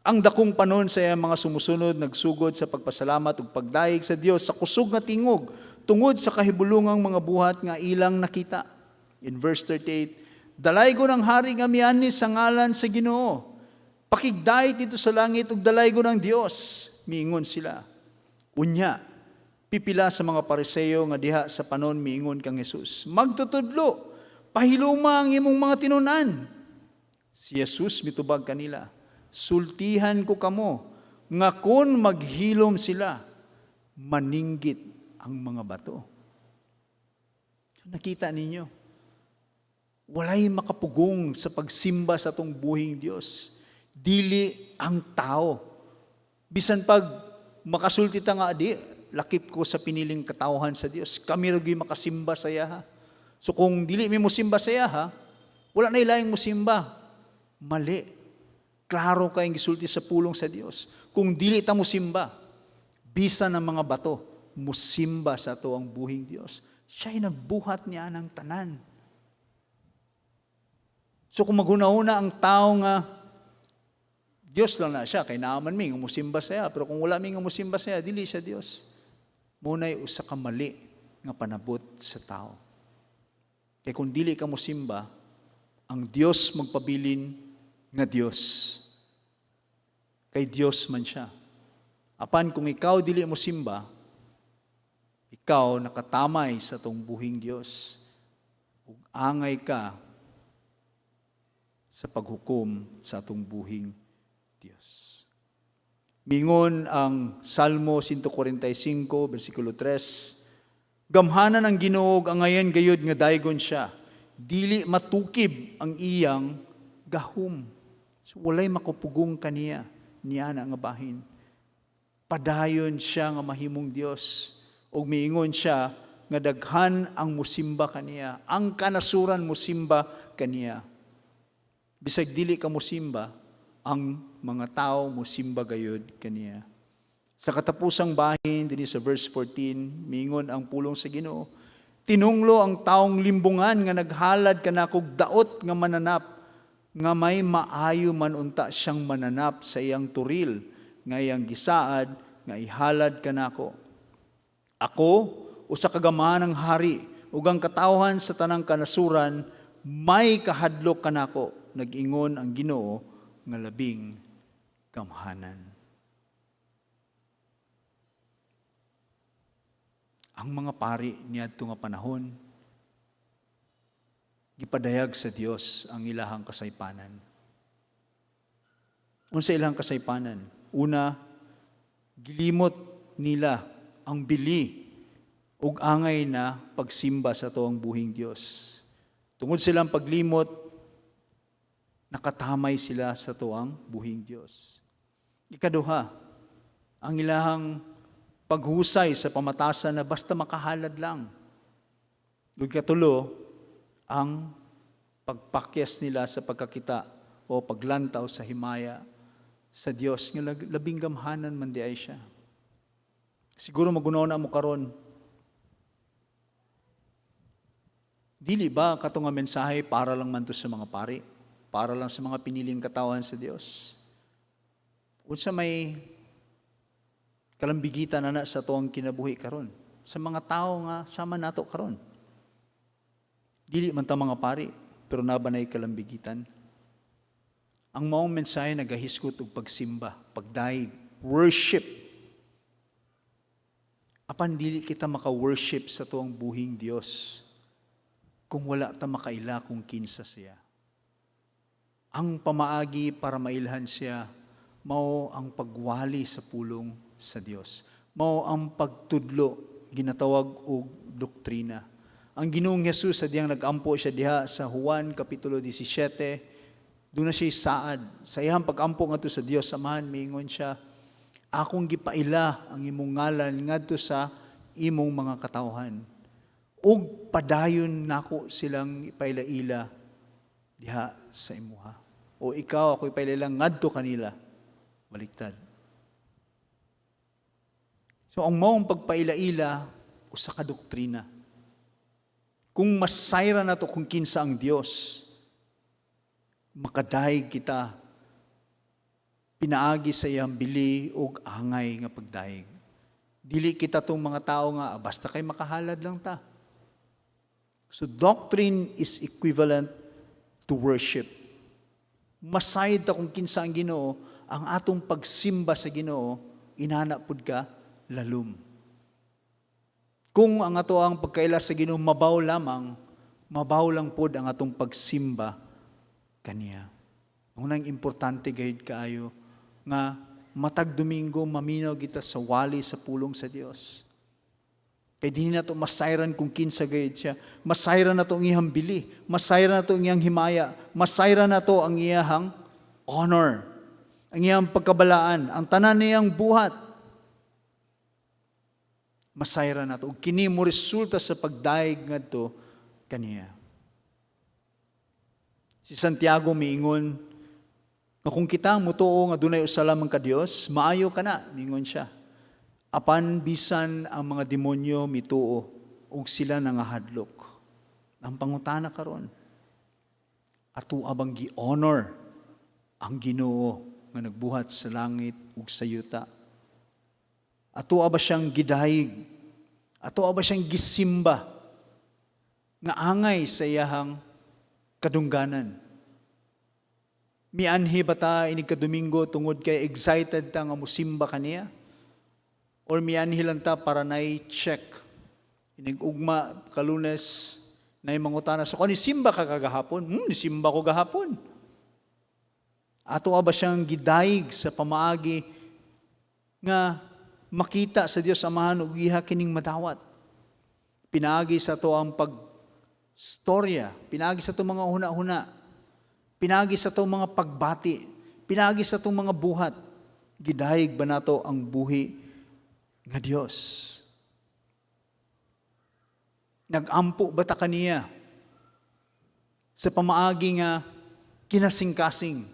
Ang dakong panon sa iyang mga sumusunod nagsugod sa pagpasalamat ug pagdayeg sa Dios sa kusog nga tingog tungod sa kahibulungang mga buhat nga ilang nakita. In verse 38, "Dalaygon ang hari nga mianhi sa ngalan sa Ginoo. Pakigdait didto sa langit ug dalaygon ang Dios," miingon sila. Unya, pipila sa mga Pariseo nga diha sa panon miingon kang Jesus, "Magtutudlo, pahiluma ang imong mga tinun-an." Si Jesus mitubag kanila, "Sultihan ko kamo nga kon maghilom sila, maninggit ang mga bato." Nakita ninyo, walay makapugong sa pagsimba sa atong buhing Dios. Dili ang tao. Bisan pag makasulti ta nga, "Di, lakip ko sa piniling katawhan sa Dios. Kami ra gyud makasimba sa iyaha. So kung dili mi mosimba sa iyaha, wala na ilayang musimba." Mali. Klaro kayong gisulti sa pulong sa Dios. Kung dili ta musimba, bisan ang mga bato, musimba sa atoang buhing Dios. Siya'y nagbuhat niya ng tanan. So kung maghuna-huna ang tao nga Diyos lang na siya, kay naa man mi nga musimba siya, pero kung wala mi nga musimba siya, dili siya Diyos. Mao na'y usa ka mali nga panabot sa tao. Kay kung dili ka musimba, ang Diyos magpabilin nga Diyos. Kay Diyos man siya. Apan kung ikaw dili mo simba, ikaw nakatamay sa atong buhing Diyos. Ug angay ka sa sa paghukom sa atong buhing Dios. Mingon ang Salmo 145, versikulo 3, "Gamhanan ang Ginoo, angayan gayud nga daygon siya. Dili matukib ang iyang gahom." So, walay makapugong kaniya, niya na nga bahin. Padayon siya nga mahimong Dios. Ug miingon siya nga daghan ang musimba kaniya. Ang kanasuran musimba kaniya. Bisag dili ka musimba, ang mga tao musimba gayud kaniya. Sa katapusang bahin dinhi sa verse 14, miingon ang pulong sa Ginoo, "Tinunglo ang taong limbungan nga naghalad kanakog daot nga mananap, nga may maayo man unta siyang mananap sa iyang turil nga iyang gisaad nga ihalad kanako. Ako, usa ka gamhanan hari, ug ang katawhan sa tanang kanasuran may kahadlok kanako, nag-ingon ang Ginoo nga labing gamhanan." Ang mga pari niadto nga panahon, gipadayag sa Dios ang ilahang kasaypanan. Unsa ilang kasaypanan? Una, gilimot nila ang bili ug angay na pagsimba sa atoang buhing Dios. Tungod silang paglimot, nakatamay sila sa atoang buhing Dios. Ikaduha, ang ilahang paghusay sa pamatasan na basta makahalad lang. Ug ikatulo, ang pagpakyas nila sa pagkakita o paglantaw sa himaya sa Dios nga labing gamhanan man diay siya. Siguro magunaw na mo karon. Dili ba kato nga mensahe para lang man to sa mga pari? Para lang sa mga piniling katawan sa Dios? Unsa may kalambigitan ana sa atoang kinabuhi karon? Sa mga tao nga sama nato karon. Dili man ta mga pari, pero naa ba nay kalambigitan? Ang maong mensahe nagahisgot og pagsimba, pagdayeg, worship. Apan dili kita maka-worship sa atoang buhing Dios kung wala ta makaila kung kinsa siya. Ang pamaagi para mailhan siya, mao ang pagwali sa pulong sa Dios. Mao ang pagtudlo, ginatawag og doktrina. Ang Ginoong Hesus sa diyang nag-ampo siya diha sa Juan Kapitulo 17, duna siya saad. Sa iyang pag-ampo ngadto sa Dios Amahan, miingon siya, "Akong gipaila ang imong ngalan ngadto sa imong mga katawhan. Ug padayon nako silang ipailaila diha sa imuha." O ikaw ako ipailaila ngadto kanila. Baliktad. So ang maong pagpaila-ila usa ka doktrina. Kung masayra nato kung kinsa ang Dios, makadayeg kita pinaagi sa iyang bili ug angay nga pagdayeg. Dili kita tong mga tao nga, "Ah, basta kay makahalad lang ta." So doctrine is equivalent to worship. Masayod ta kung kinsa ang Ginoo, ang atong pagsimba sa Ginoo inana pud ka lalom. Kung ang ato ang pagkaila sa Ginoo mabaw lamang, mabaw lang pod ang atong pagsimba kaniya. Unang importante gayud kaayo nga matag Domingo maminaw kita sa wali sa pulong sa Dios. Kay di nato masayran kung kinsa gayud siya. Masayran nato ang iyang bili, masayran nato ang iyang himaya, masayran nato ang iyang honor, ang iyang pagkabalaan, ang tanan niyang buhat. Masayran nato. Ug kini mo resulta sa pagdayeg ngadto kaniya. Si Santiago miingon nga kung kita mutuo nga dunay usa lamang ka Dios, maayo kana, miingon siya. Apan bisan ang mga demonyo mituo ug sila nangahadlok. Ang pangutana karon, ato bang gi-honor ang Ginoo nga nagbuhat sa langit ug sa yuta? Ato ba siyang gidayeg? Ato ba siyang gisimba nga angay sa iyahang kadungganan? Mianhi ba ta inig ka Domingo tungod kay excited ta nga musimba kaniya? Or mianhi lang ta para nay check? Inig ugma ka Lunes, nay mangutana sa ko, "Ni simba ka kagahapon?" "Nisimba ko gahapon." Ato ba siyang gidayeg sa pamaagi nga makita sa Dios Amahan ug iha kining madawat? Pinaagi sa ato ang pag storya, pinaagi sa atong mga huna-huna, pinaagi sa atong mga pagbati, pinaagi sa atong mga buhat. Gidayeg ba nato ang buhi nga Dios? Nagampo ba ta kaniya sa pamaagi nga kinasingkasing?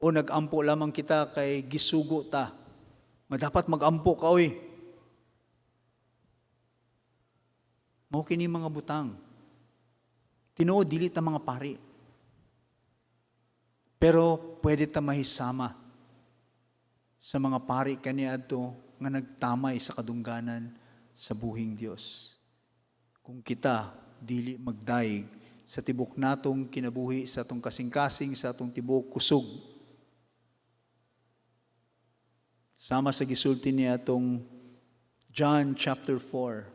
O nagampo lamang kita kay gisugo ta nga dapat magampo ka, oy? Mao kini mga butang. Tinuod, dili ta mga pari. Pero pwede ta mahisama sa mga pari kaniadto nga nagtamay sa kadungganan sa buhing Dios. Kung kita dili magdayeg sa tibok natong kinabuhi, sa atong kasing-kasing, sa atong tibok kusog. Sama sa gisulti niya atong John chapter 4,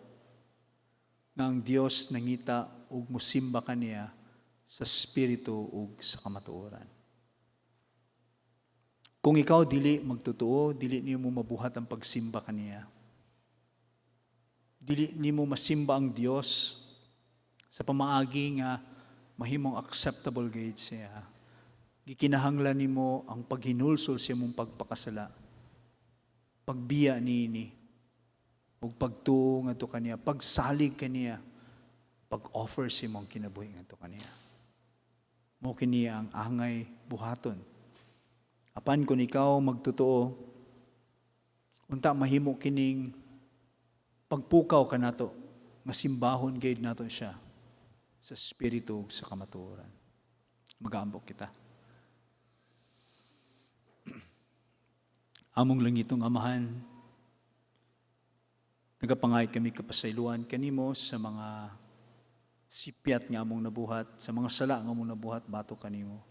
nga ang Dios nangita ug musimba kaniya sa spirito ug sa kamatuoran. Kung ikaw dili magtotoo, dili nimo mabuhat ang pagsimba kaniya. Dili nimo masimba ang Dios sa pamaagi nga mahimong acceptable gayud siya. Gikinahanglan nimo ang paghinulsol sa imong pagpakasala, pagbiya niini ug pagtuo ngadto kaniya, pagsalig kaniya, pag-offer sa imong kinabuhi ngadto kaniya. Mao kini ang angay buhaton. Apan kung ikaw magtotoo, unta mahimo kining pagpukaw kanato, nga simbahon gayud nato siya sa spirito ug sa kamatuoran. Mag-aampo kita. Among langitong Amahan, nagapangay kami kapasayloan kanimo sa mga sipyat nga among nabuhat, sa mga sala nga among nabuhat batok kanimo.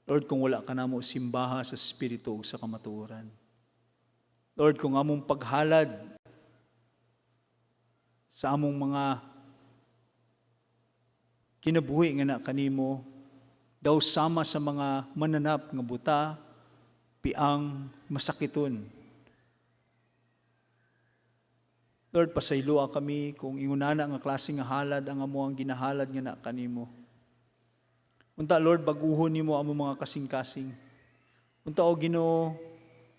Lord, kung wala ka namo simbaha sa spirito ug sa kamatuoran. Lord, kung among paghalad sa among mga kinabuhi nga na kanimo daw sama sa mga mananap nga buta, piang, masakiton. Lord, pasayloa kami kung ingunana nga klase nga halad ang amo ang ginahalad nga na kanimo. Unta, Lord, baguhon nimo amo mga kasing-kasing. Unta, o Ginoo,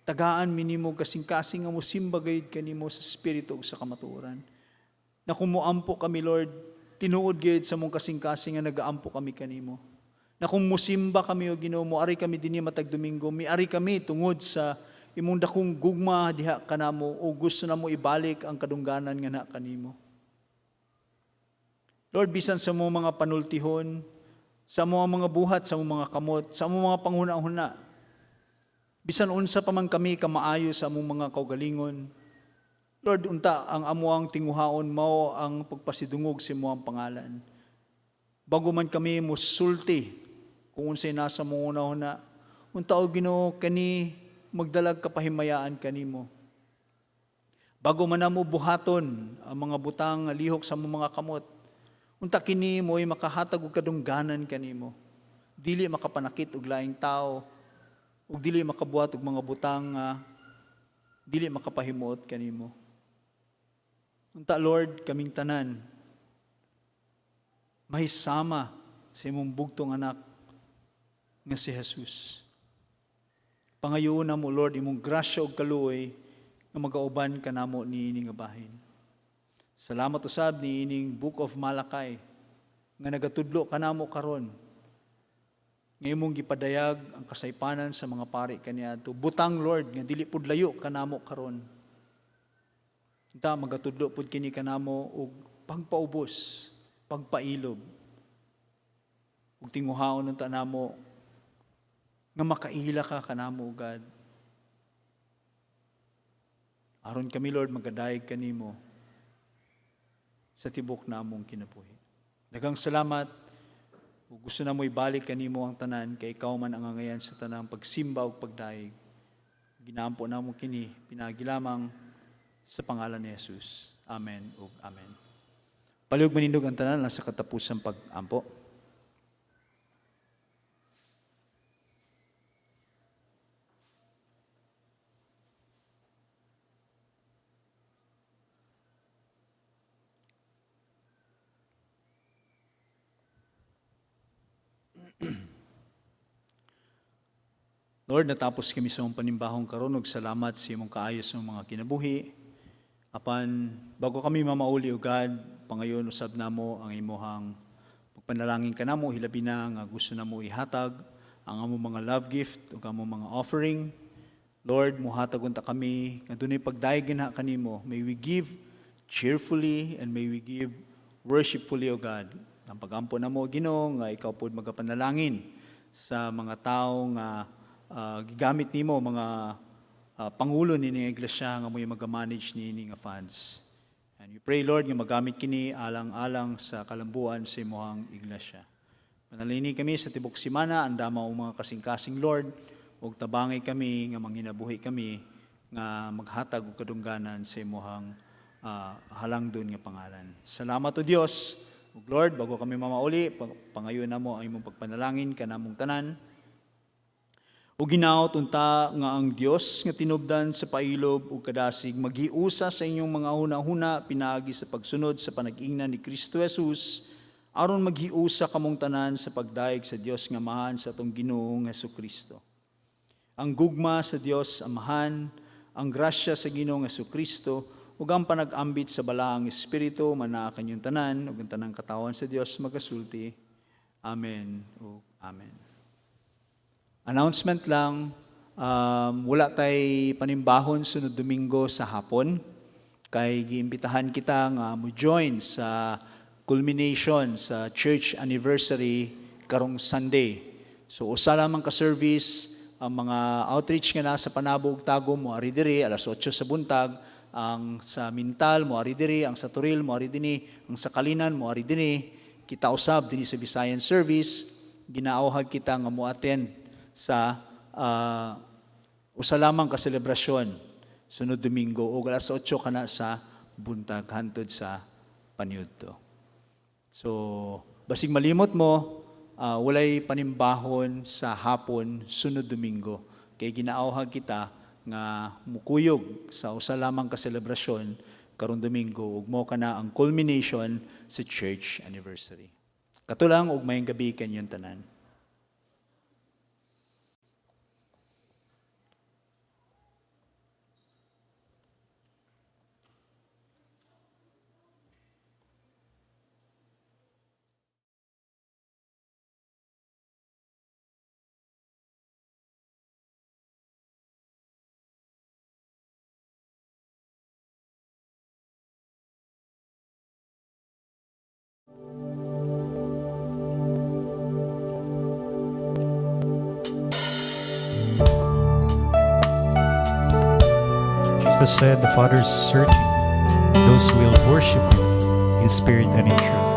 tagaan minimo kasing-kasing nga mosimba gayud kanimo sa spirito ug sa kamatuoran. Na kung moampo kami, Lord, tinuod gayud sa mong kasing-kasing nga nagaampo kami kanimo. Na kung musimba kami, o Ginoo, moari kami dinhi matag Domingo, miari kami tungod sa imong dakong gugma diha kanamo o gusto namo ibalik ang kadungganan nga na kanimo. Lord, bisan sa mo mga panultihon, sa mo mga buhat, sa mo mga kamot, sa mo mga panghuna-huna, bisan unsa pa man kami kamaayo sa among mga kaugalingon, Lord, unta ang amuang tinguhaon mao ang pagpasidungog sa imong pangalan. Bago man kami musulti kung unsay nasa mong una-una, unta, o Ginoo, kani magdalag kapahimayaan kanimo. Bago man namo buhaton ang mga butang nga lihok sa among mga kamot, unta kini mo'y makahatag og kadungganan kanimo. Dili makapanakit og laing tao, ug dili makabuhat og mga butang nga dili makapahimuot kanimo. Unta, Lord, kaming tanan mahisama sa imong bugtong anak nga si Jesus. Pangayoon namo, Lord, imong grasya ug kaluoy nga magauban kanamo niini nga bahin. Salamat usab niining Book of Malachi nga nagatudlo kanamo karon nga imong gipadayag ang kasaypanan sa mga pari kaniadto. Butang, Lord, nga dili pud layo kanamo karon. Unta magatudlo pud kini kanamo og pagpaubos, pagpailob. Ug tinguhaon unta namo nga makaila ka kanamo, God. Aron kami, Lord, magadayeg kanimo sa tibok namong kinabuhi. Daghang salamat. Ug gusto namo ibalik kanimo ang tanan kay ikaw man ang angayan sa tanang pagsimba ug pagdayeg. Ginaampo namo kini pinaagi lamang sa pangalan ni Jesus. Amen ug amen. Palihog manindog ang tanan lang sa katapusang pag-ampo. Lord, natapos kami sa imong panimbahong karon ug salamat sa imong kaayo sa mga kinabuhi. Apan bago kami mamauli, O God, pangayon usab namo ang imuhang pagpanalangin kanamo, hilabi na nga gusto namo ihatag ang among mga love gift ug among mga offering. Lord, muhatag unta kami nga dunay pagdayeg na kanimo. May we give cheerfully and may we give worshipfully, O God. Ang pagampo namo, Ginoo, nga ikaw pod magapanalangin sa mga tao nga gigamit nimo, mga pangulo ni iglesia nga mo'y maga-manage niini nga funds. And we pray, Lord, nga magamit kini alang-alang sa kalambuan sa imuhang iglesia. Panalangini kami sa tibok simana, andama ang mga kasing-kasing, Lord, ug tabangi kami nga manginabuhi kami nga maghatag og kadungganan sa imuhang halangdon nga pangalan. Salamat, O Dios. Ug Lord, bago kami mamauli, pangayon namo ang imong pagpanalangin kanamong tanan. Ug hinaot unta nga ang Dios nga tinubdan sa pailob ug kadasig maghiusa sa inyong mga huna-huna pinaagi sa pagsunod sa panag-ingnan ni Kristo Jesus, aron maghiusa kamong tanan sa pagdayeg sa Dios nga Amahan sa atong Ginoong Hesukristo. Ang gugma sa Dios Amahan, ang grasya sa Ginoong Hesukristo ug ang panag-ambit sa Balaang Espiritu manaa kanyong tanan, ug ang tanang katawan sa Dios magasulti. Amen ug amen. Announcement lang, wala tay panimbahon sunod Domingo sa hapon. Kay giimbitahan kita nga mo join sa culmination sa church anniversary karong Sunday. So usa lamang ka service, ang mga outreach nga nasa Panabo ug Tagum mo ari diri alas 8 sa buntag, ang sa Mintal mo ari diri, ang sa Toril mo ari dinhi, ang sa Calinan mo ari dinhi. Kita usab dinhi sa Visayan service, ginaawhag kita nga mo attend sa usa lamang ka selebrasyon sunod Domingo o alas 8 kana sa buntag hantod sa paniudto. So, basig malimot mo, walay panimbahon sa hapon sunod Domingo. Kay ginaawhag kita nga mukuyog sa usa lamang ka selebrasyon karong Domingo ug mo kana ang culmination sa church anniversary. Kato lang, ug maayong gabi kanyong tanan. Jesus said the Father is searching those who will worship Him in spirit and in truth.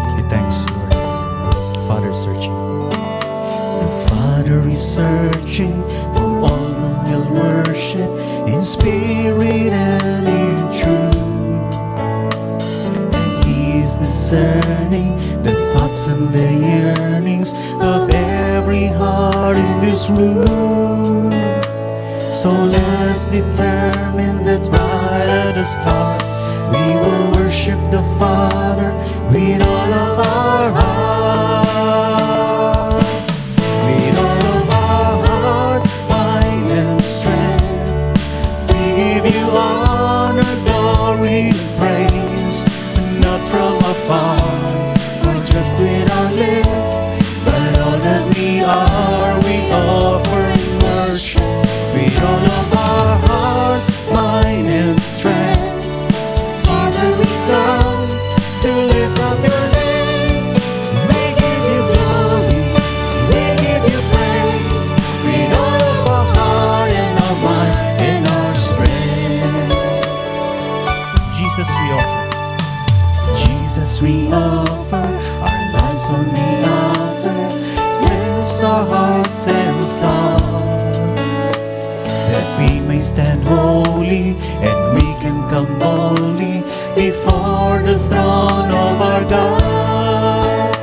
Give you thanks, Lord. Father is searching. The Father is searching for all who will worship in spirit and in truth. And He is discerning the thoughts and the yearnings of every heart in this room. So let us determine that right at the start we will worship the Father with all of our heart. With all of our heart, mind, and strength, we give you honor, glory, and praise. Not from afar, or just with our lips, but all that we are, we offer in worship. With all of our heart, mind, and strength, Father, we come to lift up your name. We give you glory, we give you praise, with all of our heart and our mind and our strength. Jesus, we offer. Jesus, we offer our lives on the altar. Cleanse our hearts and thoughts, that we may stand holy and we can come boldly before the throne of our God.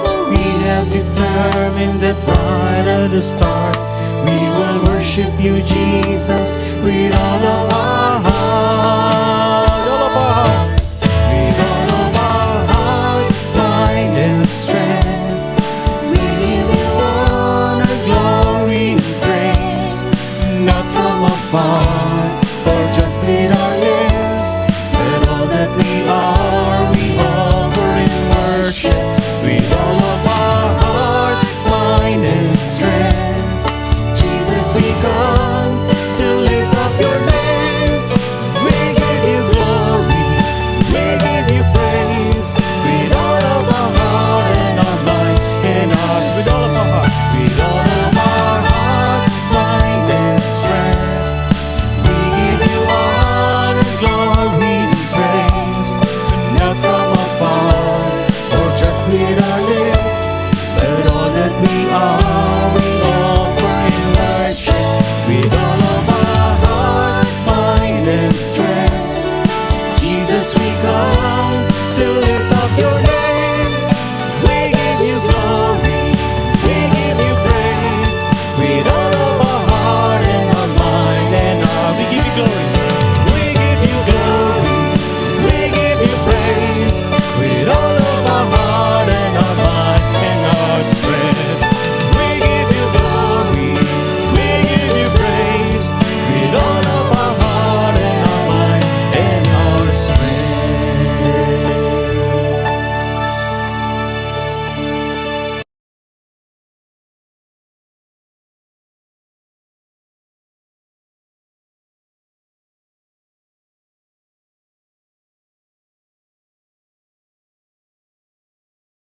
For we have determined that right at the start we will worship you, Jesus, with all of our heart. All of our heart. With all of our heart, mind, Jesus, we come to lift up your